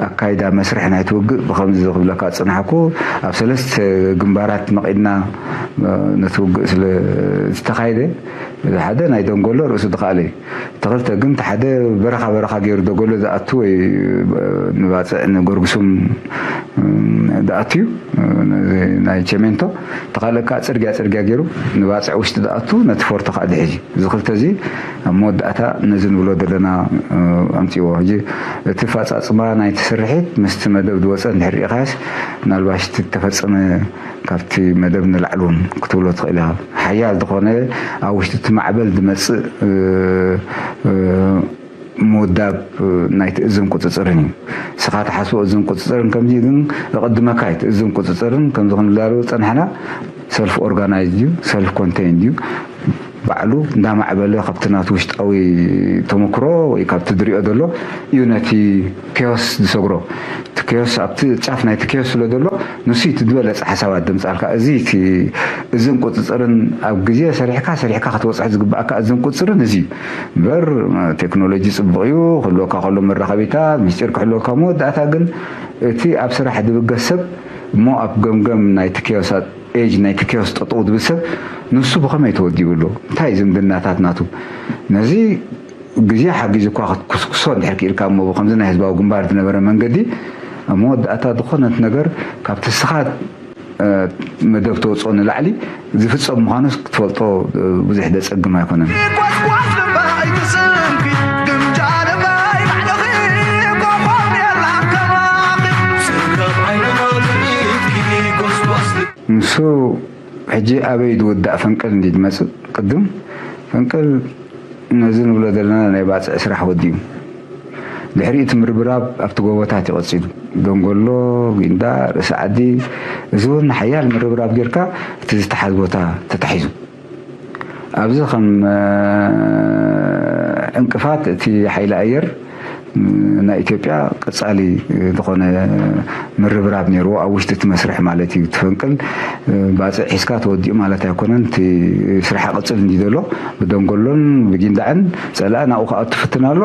ኣካይዳ መስርሕ ናይቲ ውግእ ብኸምዚ ክብለካ ዝፅናሕኩ ኣብ ሰለስተ ግንባራት መቒድና ነቲ ውግእ ስለ ዝተኻየደ ሓደ ናይ ደንጎሎ ርእሱ ዝኸኣለ እዩ። እቲ ክልተ ግን፣ እቲ ሓደ በረኻ በረኻ ገይሩ ደጎሎ ዝኣቱ ወይ ንባፅዕ ንጎርጉሱም ዝኣቱ እዩ። ናይ ቸሜንቶ፣ እቲ ካልእ ከዓ ፅርግያ ፅርግያ ገይሩ ንባፅዕ ውሽጢ ዝኣቱ፣ ነቲ ፎርቶ ከዓ ድሕዚ። እዚ ክልተ እዚ ኣብ መወዳእታ ነዚ ንብሎ ዘለና ኣምፅዎ። ሕጂ እቲ ኣፈፃፅማ ናይቲ ስርሒት ምስቲ መደብ ዝወፀ እንድሕር ርኢኻስ፣ ምናልባሽ እቲ ተፈፀመ ካብቲ መደብ ንላዕሊ እውን ክትብሎ ትኽእል ኢኻ። ሓያል ዝኾነ ኣብ ውሽጢ እቲ ማዕበል ዝመፅእ ምውዳብ ናይቲ እዝን ቁፅፅርን እዩ። ንስኻ ትሓስቦ እዝን ቁፅፅርን ከምዚ ግን፣ እቕድመካ እዩ። እቲ እዝን ቁፅፅርን ከምዚ ክንዳለዎ ዝፀናሕና ሰልፍ ኦርጋናይዝድ እዩ፣ ሰልፍ ኮንቴይንድ እዩ። ባዕሉ እንዳማዕበለ ካብቲ ናቱ ውሽጣዊ ተመክሮ ወይ ካብቲ ዝሪኦ ዘሎ እዩ ነቲ ኬዮስ ዝሰግሮ። እቲ ኬዮስ ኣብቲ ጫፍ ናይቲ ኬዮስ ስለ ዘሎ፣ ንሱ እቲ ዝበለፀ ሓሳባት ድምፃልካ። እዚ እቲ እዝን ቁፅፅርን ኣብ ግዜ ሰሪሕካ ሰሪሕካ ክትበፅሖ ዝግባእካ እዝን ቁፅርን እዚ እዩ። እምበር ቴክኖሎጂ ፅቡቕ እዩ፣ ክህልወካ ከሎ መራኸቢታት ምስጢር ክሕልወካ፣ መወዳእታ ግን እቲ ኣብ ስራሕ ድብገስ ሰብ እሞ ኣብ ገምገም ናይቲ ኬዮሳት ኤጅ ናይቲ ኬዮስ ጠጠው ዝብል ሰብ ንሱ ብኸመይ ተወዲቡ ኣሎ? እንታይ ዝምድናታት ናቱ? ነዚ ግዜ ሓጊዙ እኳ ክትኩስኩሶ እንድሕር ክኢልካ እሞ ብከምዚ ናይ ህዝባዊ ግንባር ዝነበረ መንገዲ ኣብ መወዳእታ ዝኾነት ነገር ካብቲ ንስኻ መደብ ተውፅኦ ንላዕሊ ዝፍፀም ምዃኑስ ክትፈልጦ ብዙሕ ደፀግም ኣይኮነን። ንሱ ሕጂ ኣበይ ዝውዳእ ፈንቅል እንዲ ዝመፅእ ቅድም ፈንቅል ነዚ ንብሎ ዘለና ናይ ባፅዕ ስራሕ ወዲኡ ድሕሪኡ እቲ ምርብራብ ኣብቲ ጎቦታት እዩ ቀፂሉ። ደንጎሎ፣ ጊንዳ፣ ርእሲ ዓዲ፣ እዚ እውን ሓያል ምርብራብ ጌርካ እቲ ዝተሓዝ ቦታ ተታሒዙ። ኣብዚ ከም ዕንቅፋት እቲ ሓይሊ ኣየር ናይ ኢትዮጵያ ቀፃሊ ዝኾነ ምርብራብ ነይርዎ ኣብ ውሽጢ እቲ መስርሕ ማለት እዩ። ትፈንቅል ባፅዕ ሒዝካ ተወዲኡ ማለት ኣይኮነን። እቲ ስራሕ ቅፅል እንዲ ዘሎ ብደንጎሎን ብጊንዳዕን ፀላእ ናብኡ ክኣቱ ፍትን ኣሎ።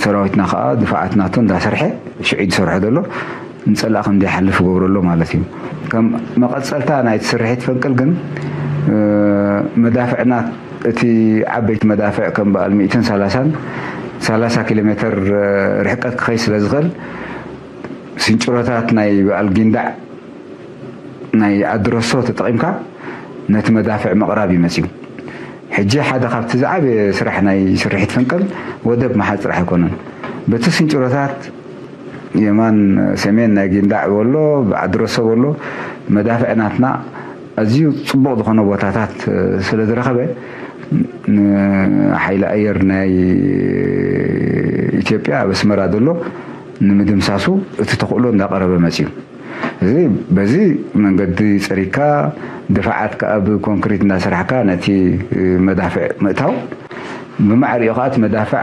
ሰራዊትና ከዓ ድፋዓት ናቶ እንዳሰርሐ ሽዑ ዝሰርሖ ዘሎ ንፀላእ ከም ዘይሓልፍ ይገብረሎ ማለት እዩ። ከም መቐፀልታ ናይቲ ስርሒት ፈንቅል ግን መዳፍዕና እቲ ዓበይቲ መዳፍዕ ከም በዓል ሚእትን ሰላሳን ሰላሳ ኪሎ ሜትር ርሕቀት ክኸይ ስለ ዝኽእል ስንጭሮታት ናይ በዓል ጊንዳዕ ናይ ኣድረሶ ተጠቒምካ ነቲ መዳፍዕ ምቕራብ እዩ መፅዩ። ሕጂ ሓደ ካብቲ ዝዓበየ ስራሕ ናይ ስርሒት ፈንቅል ወደብ ምሓዝ ጥራሕ ኣይኮነን። በቲ ስንጭሮታት የማን ሰሜን ናይ ጊንዳዕ በሎ ብዓድረሶ በሎ መዳፍዕ ናትና ኣዝዩ ፅቡቕ ዝኾነ ቦታታት ስለ ዝረኸበ ንሓይሊ ኣየር ናይ ኢትዮጵያ ኣብ ኣስመራ ዘሎ ንምድምሳሱ እቲ ተኽእሎ እንዳቐረበ መፅዩ። እዚ በዚ መንገዲ ፀሪግካ ድፋዓት ከዓ ብኮንክሪት እንዳሰራሕካ ነቲ መዳፍዕ ምእታው ብማዕሪኡ ከዓ እቲ መዳፍዕ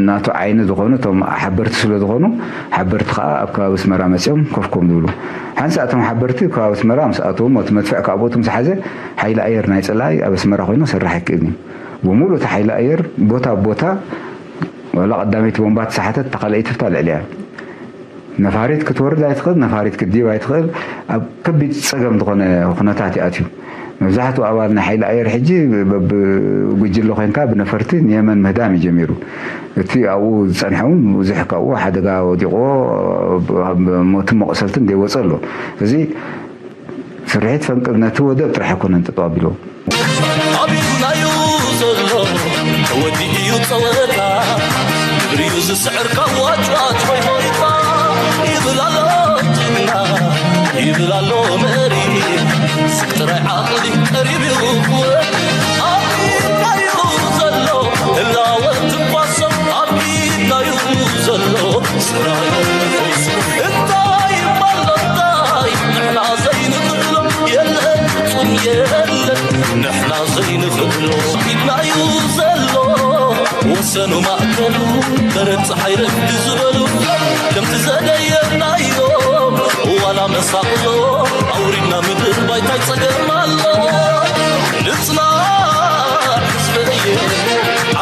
ናቱ ዓይኒ ዝኾኑ እቶም ሓበርቲ ስለ ዝኾኑ ሓበርቲ ከዓ ኣብ ከባቢ ኣስመራ መፅኦም ኮፍ ኮም ዝብሉ ሓንሳ እቶም ሓበርቲ ከባቢ ኣስመራ ምስ ኣተዎም እቲ መድፍዕ ካብኦቱ ምስ ሓዘ ሓይሊ ኣየር ናይ ፀላኢ ኣብ ኣስመራ ኮይኑ ሰራሕ ኣይክእልን እዩ። ብምሉእ እቲ ሓይሊ ኣየር ቦታ ቦታ ዋላ ቀዳመይቲ ቦምባ ተሳሓተት ተኻልኣይቲ ፍታ ልዕሊያ ነፋሪት ክትወርድ ኣይትኽእል፣ ነፋሪት ክትዲብ ኣይትኽእል። ኣብ ከቢድ ፀገም ዝኾነ ኩነታት ይኣትዩ። መብዛሕትኡ ኣባል ናይ ሓይሊ ኣየር ሕጂ በብጉጅለ ኮይንካ ብነፈርቲ ንየመን ምህዳም እዩ ጀሚሩ። እቲ ኣብኡ ዝፀንሐ እውን ብዙሕ ካብኡ ሓደጋ ወዲቕዎ ሞትን መቑሰልትን ዘይወፀ ኣሎ። እዚ ስርሒት ፈንቅል ነቲ ወደብ ጥራሕ ኣይኮነን ጠጠው ኣቢልዎ። ኣቢልናዩ ዘሎ ተወዲኡ እዩ ጸወታ ግብርዩ ዝስዕር ካብ ዋጭዋጭ ወይ ሆይታ ይብል ኣሎ ጅግና ይብል ኣሎ መሪ ስቅ ጥራይ ዓቕሊ ቀሪብ እዩ ክወዲ ኣቢልናዩ ዘሎ ህላወ ትንፋሶም ኣብ ኢድናዩ ዘሎ ስራዮ እንታይ ይባል እንታይ ንሕና ዘይንኽእሎ የለን ፍጹም የለን ንሕና ዘይንኽእሎ ኢድናዩ ዘሎ ወሰኑ ማእከሉ በረድ ፀሓይ ረፍዲ ዝበሉ ከምቲ ዘደየናዮ ዋላ መሳቕሎ ኣውሪድና ምድር ባይታይ ፀገም ኣሎ ንፅናዕ ህዝበየ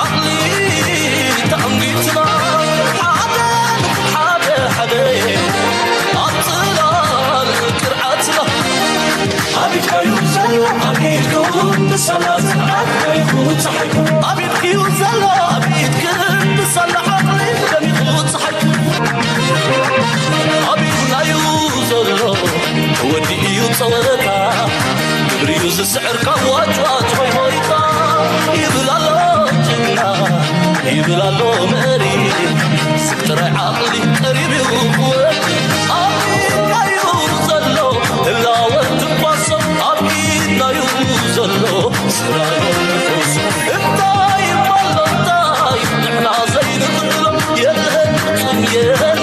ዓቕሊ ተዓንጊትና ሓደ ሓደ ሓደ ኣብ ፅላል ቅርዓትና ኣቢድካዩ ዘሎ ኣቢድኩም ንሰላት ጸወታ ግብርዩ ዝስዕር ካብ ዋጭዋጭ ሆይ ሆይታ ይብል ኣሎ ጅግና ይብል ኣሎ መሪ ስቅ ጥራይ ዓቕሊ ቀሪብ እዩ ክወድ ኣብ ኢድናዩ ዘሎ ህላወ ትንፋሶ ኣብ ኢድናዩ ዘሎ ስራሮ ንፉስ እንታይ ይባሎ እንታይ ንሕና ዘይንኽእሎ የለን ፍጹም የለን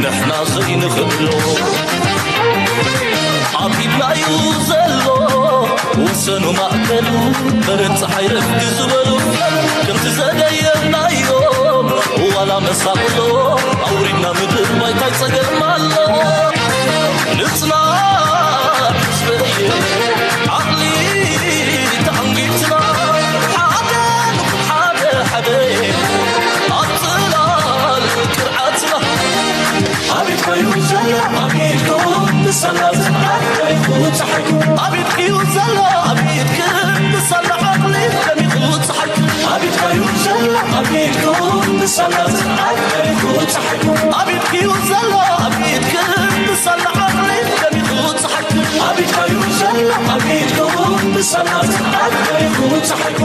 ንሕና ዘይንኽእሎ ኣብ ኢድናዩ ዘሎ ወሰኑ ማእከሉ በረድ ፀሓይ ረፍዲ ዝበሉ ከምቲ ዘደየናዮ ዋላ መሳቕሎ ኣውሪድና ምድር ባይታይ ፀገም ኣሎ ንፅና ስበየ ዓቕሊ ተዓንጊትና ሓደ ሓደ ሓደ ኣብ ፅላል ቅርዓትና ኣቤት ኮይኑ ዘሎ ኣቤት ክውን ንሰላ ዝዓት ከሪኹ ፀሓይኩ ኣቤት ክዩ ዘሎ ኣቤት ክን ንሰላ ዓቕሊ ከሚኹ ፀሓይኩ ኣቤት ኮይኑ ዘሎ ኣቤት ክውን ንሰላ ዝዓት ከሪኹ ፀሓይኩ ኣቤት ክዩ ዘሎ ኣቤት ክን ንሰላ ዓቕሊ ከሚኹ ፀሓይኩ ኣቤት ኮይኑ ዘሎ ኣቤት ክውን ንሰላ ዝዓት ከሪኹ ፀሓይኩ